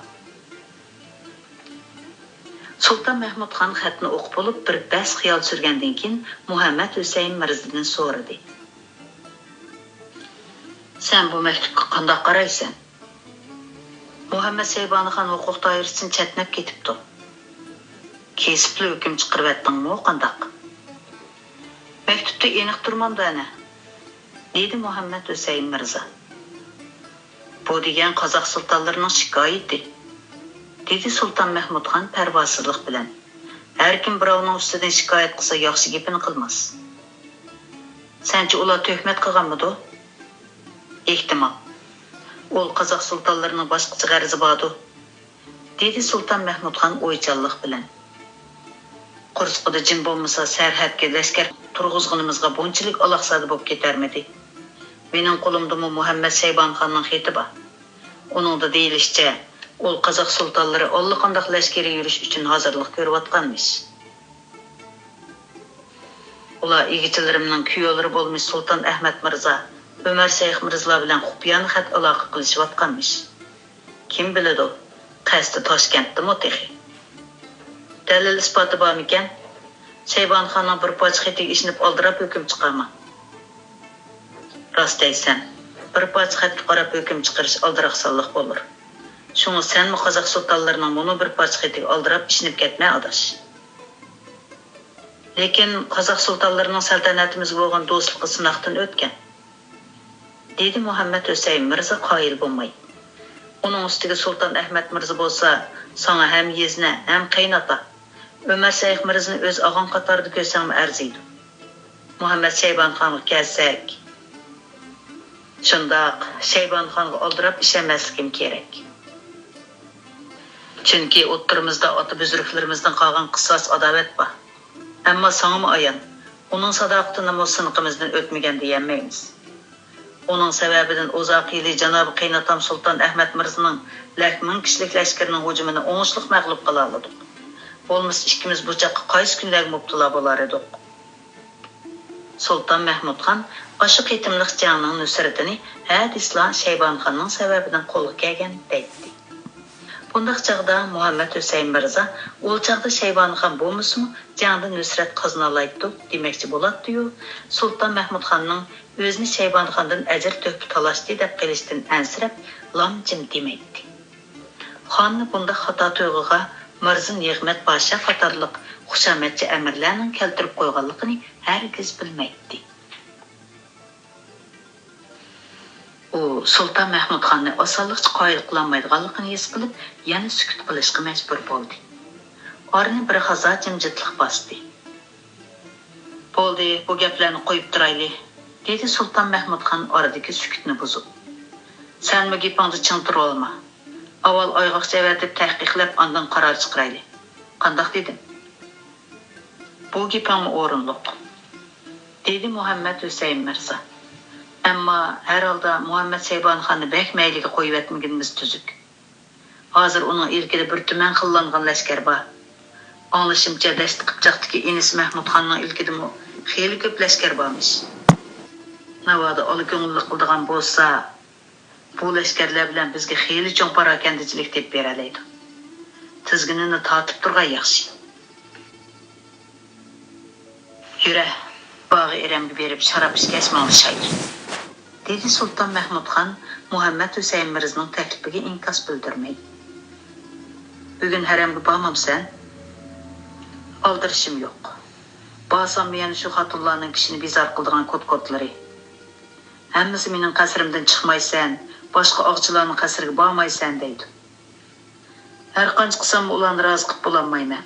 سۇلتان مەھمۇد خان خەتنى ئوقۇپ بولۇپ، بىر بەس خىيال سۈرگەندىن كېيىن، مۇھەممەد ھۈسەيىن مىرزىدىن سورىدى: «سەن بۇ مەكتۇپقا قانداق قارايسەن؟ مۇھەممەد شەيبانى خان ھوقۇق دائىرىسىدىن چەتنەپ كېتىپتۇ. كېسىپلا ھۆكۈم چىقىرىۋەتتىڭمۇ قانداق؟» «مەكتۇپتا ئېنىق تۇرمامدۇ ئەنە؟» دېدى مۇھەممەد ھۈسەيىن مىرزا. «بۇ دېگەن قازاق سۇلتانلىرىنىڭ شىكايىتى»، دېدى سۇلتان مەھمۇد خان پەرۋاسىزلىق بىلەن. «ھەركىم بىراۋنىڭ ئۈستىدىن شىكايەت قىلسا، ياخشى گېپىنى قىلماس.» سەنچە ئۇلار تۆھمەت قىلغانمىدۇ؟ ئېھتىمال. ئۇل قازاق سۇلتانلىرىنىڭ باشقىچە غەرىزى باردۇ، دېدى سۇلتان مەھمۇتخان ئويچانلىق بىلەن. قورسىقىدا جىن بولمىسا، سەرھەدكە لەشكەر تۇرغۇزغىنىمىزغا بۇنچىلىك ئالاقزادە بولۇپ كېتەرمىدى؟ مېنىڭ قولۇمدىمۇ مۇھەممەد شەيبانخاننىڭ خېتى بار. ئۇنىڭدا دېيىلىشىچە، ئۇل قازاق سۇلتانلىرى ئاللىقانداق لەشكىرىي يۈرۈش ئۈچۈن ھازىرلىق كۆرۈۋاتقانمىش. ئۇلار ئىگىچىلىرىمنىڭ كۈيەۋلىرى بولمىش سۇلتان ئەھمەت مىرزا، ئۆمەر شەيخ مىرزىلار بىلەن خۇپىيانە خەت ئالاقە قىلىشىۋاتقانمىش. كىم بىلىدۇ، قەستى تاشكەنتتىمۇ تېخى. دەلىل-ئىسپاتى بارمىكەن؟ شەيبانىخاننىڭ بىر پارچە خېتىگە ئىشىنىپ ئالدىراپ ھۆكۈم چىقارما. راست دەيسەن، بىر پارچە خەتكە قاراپ ھۆكۈم چىقىرىش ئالدىراقسانلىق بولۇر. شۇڭا سەنمۇ قازاق سۇلتانلىرىنىڭ مۇنۇ بىر پارچە خېتىگە ئالدىراپ ئىشىنىپ كەتمە، ئاداش. لېكىن قازاق سۇلتانلىرىنىڭ سەلتەنەتىمىزگە بولغان دوستلۇقى سىناقتىن ئۆتكەن، دېدى مۇھەممەد ھۈسەيىن مىرزا قايىل بولماي. ئۇنىڭ ئۈستىگە سۇلتان ئەھمەد مىرزا بولسا ساڭا ھەم يېزنە، ھەم قېيىنئاتا. ئۆمەر شەيخ مىرزىنى ئۆز ئاغاڭ قاتارىدا كۆرسەڭمۇ ئەرزىيدۇ. مۇھەممەد شەيبانخانغا كەلسەك. شۇنداق، شەيبانخانغا ئالدىراپ ئىشەنمەسلىكىم كېرەك. چۈنكى ئوتتۇرىمىزدا ئاتا بۈزرۈكلىرىمىزدىن قالغان قىساس ئاداۋەت بار. ئەمما ساڭىمۇ ئايان، ئۇنىڭ ساداقىتىنىمۇ سىنىقىمىزدىن ئۆتمىگەن دېيەلمەيمىز. ئۇنىڭ سەۋەبىدىن ئۇزاق يىلى جانابى قېيىنئاتام سۇلتان ئەھمەد مىرزىنىڭ لەك مىڭ كىشىلىك لەشكىرىنىڭ ھۇجۇمىنى ئوڭۇشلۇق مەغلۇپ قىلالىدۇق. بولمىسا ئىككىمىز بۇ چاغقا قايسى كۈنلەرگە مۇپتىلا بولار ئىدۇق؟ سۇلتان مەھمۇدخان ئاشۇ قېتىملىق جەڭنىڭ نۇسرىتىنى ھە دېسىلا شەيبانىخاننىڭ سەۋەبىدىن قولغا كەلگەن دەيتتى. بۇنداق چاغدا مۇھەممەد ھۈسەيىن مىرزا ئۇ چاغدا شەيبانىخان بولمىسىمۇ جەڭدە نۇسرەت قازىنالايتتۇق دېمەكچى بولاتتىيۇ، سۇلتان مەھمۇدخاننىڭ ئۆزىنى شەيبانىخاندىن ئەجىر تۆھپە تالاشتى دەپ قېلىشتىن ئەنسىرەپ لام جىم دېمەيتتى. خاننى بۇنداق خاتا تۇيغۇغا مىرزا نېغمەت پاشا قاتارلىق خۇشامەتچى ئەمىرلەرنىڭ كەلتۈرۈپ قويغانلىقىنى ھەرگىز بىلمەيتتى. ئۇ سۇلتان مەھمۇدخاننى ئاسانلىقچە قايىل قىلالمايدىغانلىقىنى ھېس قىلىپ، يەنە سۈكۈت قىلىشقا مەجبۇر بولدى. ئارىنى بىر ھازا جىمجىتلىق باستى. بولدى، بۇ گەپلەرنى قويۇپ تۇرايلى، دېدى سۇلتان مەھمۇدخان ئارىدىكى سۈكۈتنى بۇزۇپ. سەنمۇ گېپىڭدە چىڭ تۇرۇۋالما. ئاۋۋال ئايغاقچە ئەۋەتىپ تەھقىقلەپ، ئاندىن قارار چىقىرايلى. قانداق دېدىم؟ بۇ گېپىڭمۇ ئورۇنلۇق، دېدى مۇھەممەد ھۈسەيىن مىرزا. ئەمما ھەر ھالدا مۇھەممەد شەيبانىخاننى بەك مەيلىگە قويۇۋەتمىگىنىمىز تۈزۈك. ھازىر ئۇنىڭ ئىلكىدە بىر تۈمەن خىللانغان لەشكەر بار. ئاڭلىشىمچە، دەشتى قىپچاقتىكى ئىنىسى مەھمۇدخاننىڭ ئىلكىدىمۇ خېلى كۆپ لەشكەر بارمىش. ناۋادا ئالا كۆڭۈللۈك قىلىدىغان بولسا، بۇ لەشكەرلەر بىلەن بىزگە خېلى چوڭ پاراكەندىچىلىك تېپىپ بېرەلەيدۇ. تىزگىنىنى تارتىپ تۇرغان ياخشى. يۈرە، باغا ئېرەمگە بېرىپ شاراب ئىچكەچ ماڭلىشايلى، دېدى سۇلتان مەھمۇدخان مۇھەممەد ھۈسەيىن مىرزىنىڭ تەكلىپىگە ئىنكاس بىلدۈرمەي. بۈگۈن ھەرەمگە بارمامسەن؟ ئالدىرىشىم يوق. بارساممۇ يەنە شۇ خاتۇنلارنىڭ كىشىنى بىزار قىلىدىغان كوت-كوتلىرى. ھەممىسى مېنىڭ قەسرىمدىن چىقمايسەن، باشقا ئاغىچىلارنىڭ قەسرىگە بارمايسەن دەيدۇ. ھەرقانچە قىلساممۇ ئۇلارنى رازى قىلىپ بولالمايمەن.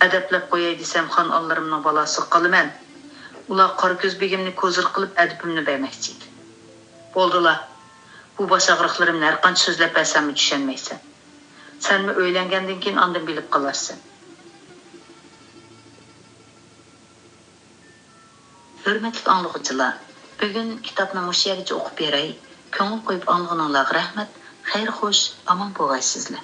ئەدەپلەپ قوياي دېسەم، خان ئانىلىرىمنىڭ بالاسىغا قالىمەن. ئۇلار قارا كۆز بېگىمنى كوزىر قىلىپ ئەدىپىمنى بەرمەكچى ئىدى. بولدىلا، بۇ باش ئاغرىقلىرىمنى ھەرقانچە سۆزلەپ بەرسەممۇ چۈشەنمەيسەن. سەنمۇ ئۆيلەنگەندىن كېيىن ئاندىن بىلىپ قالارسەن. ھۆرمەتلىك ئاڭلىغۇچىلار، بۈگۈن كىتابنى مۇشۇ يەرگىچە ئوقۇپ بېرەي. كۆڭۈل قويۇپ ئاڭلىغىنىڭلارغا رەھمەت. خەير خوش، ئامان بولغايسىزلەر.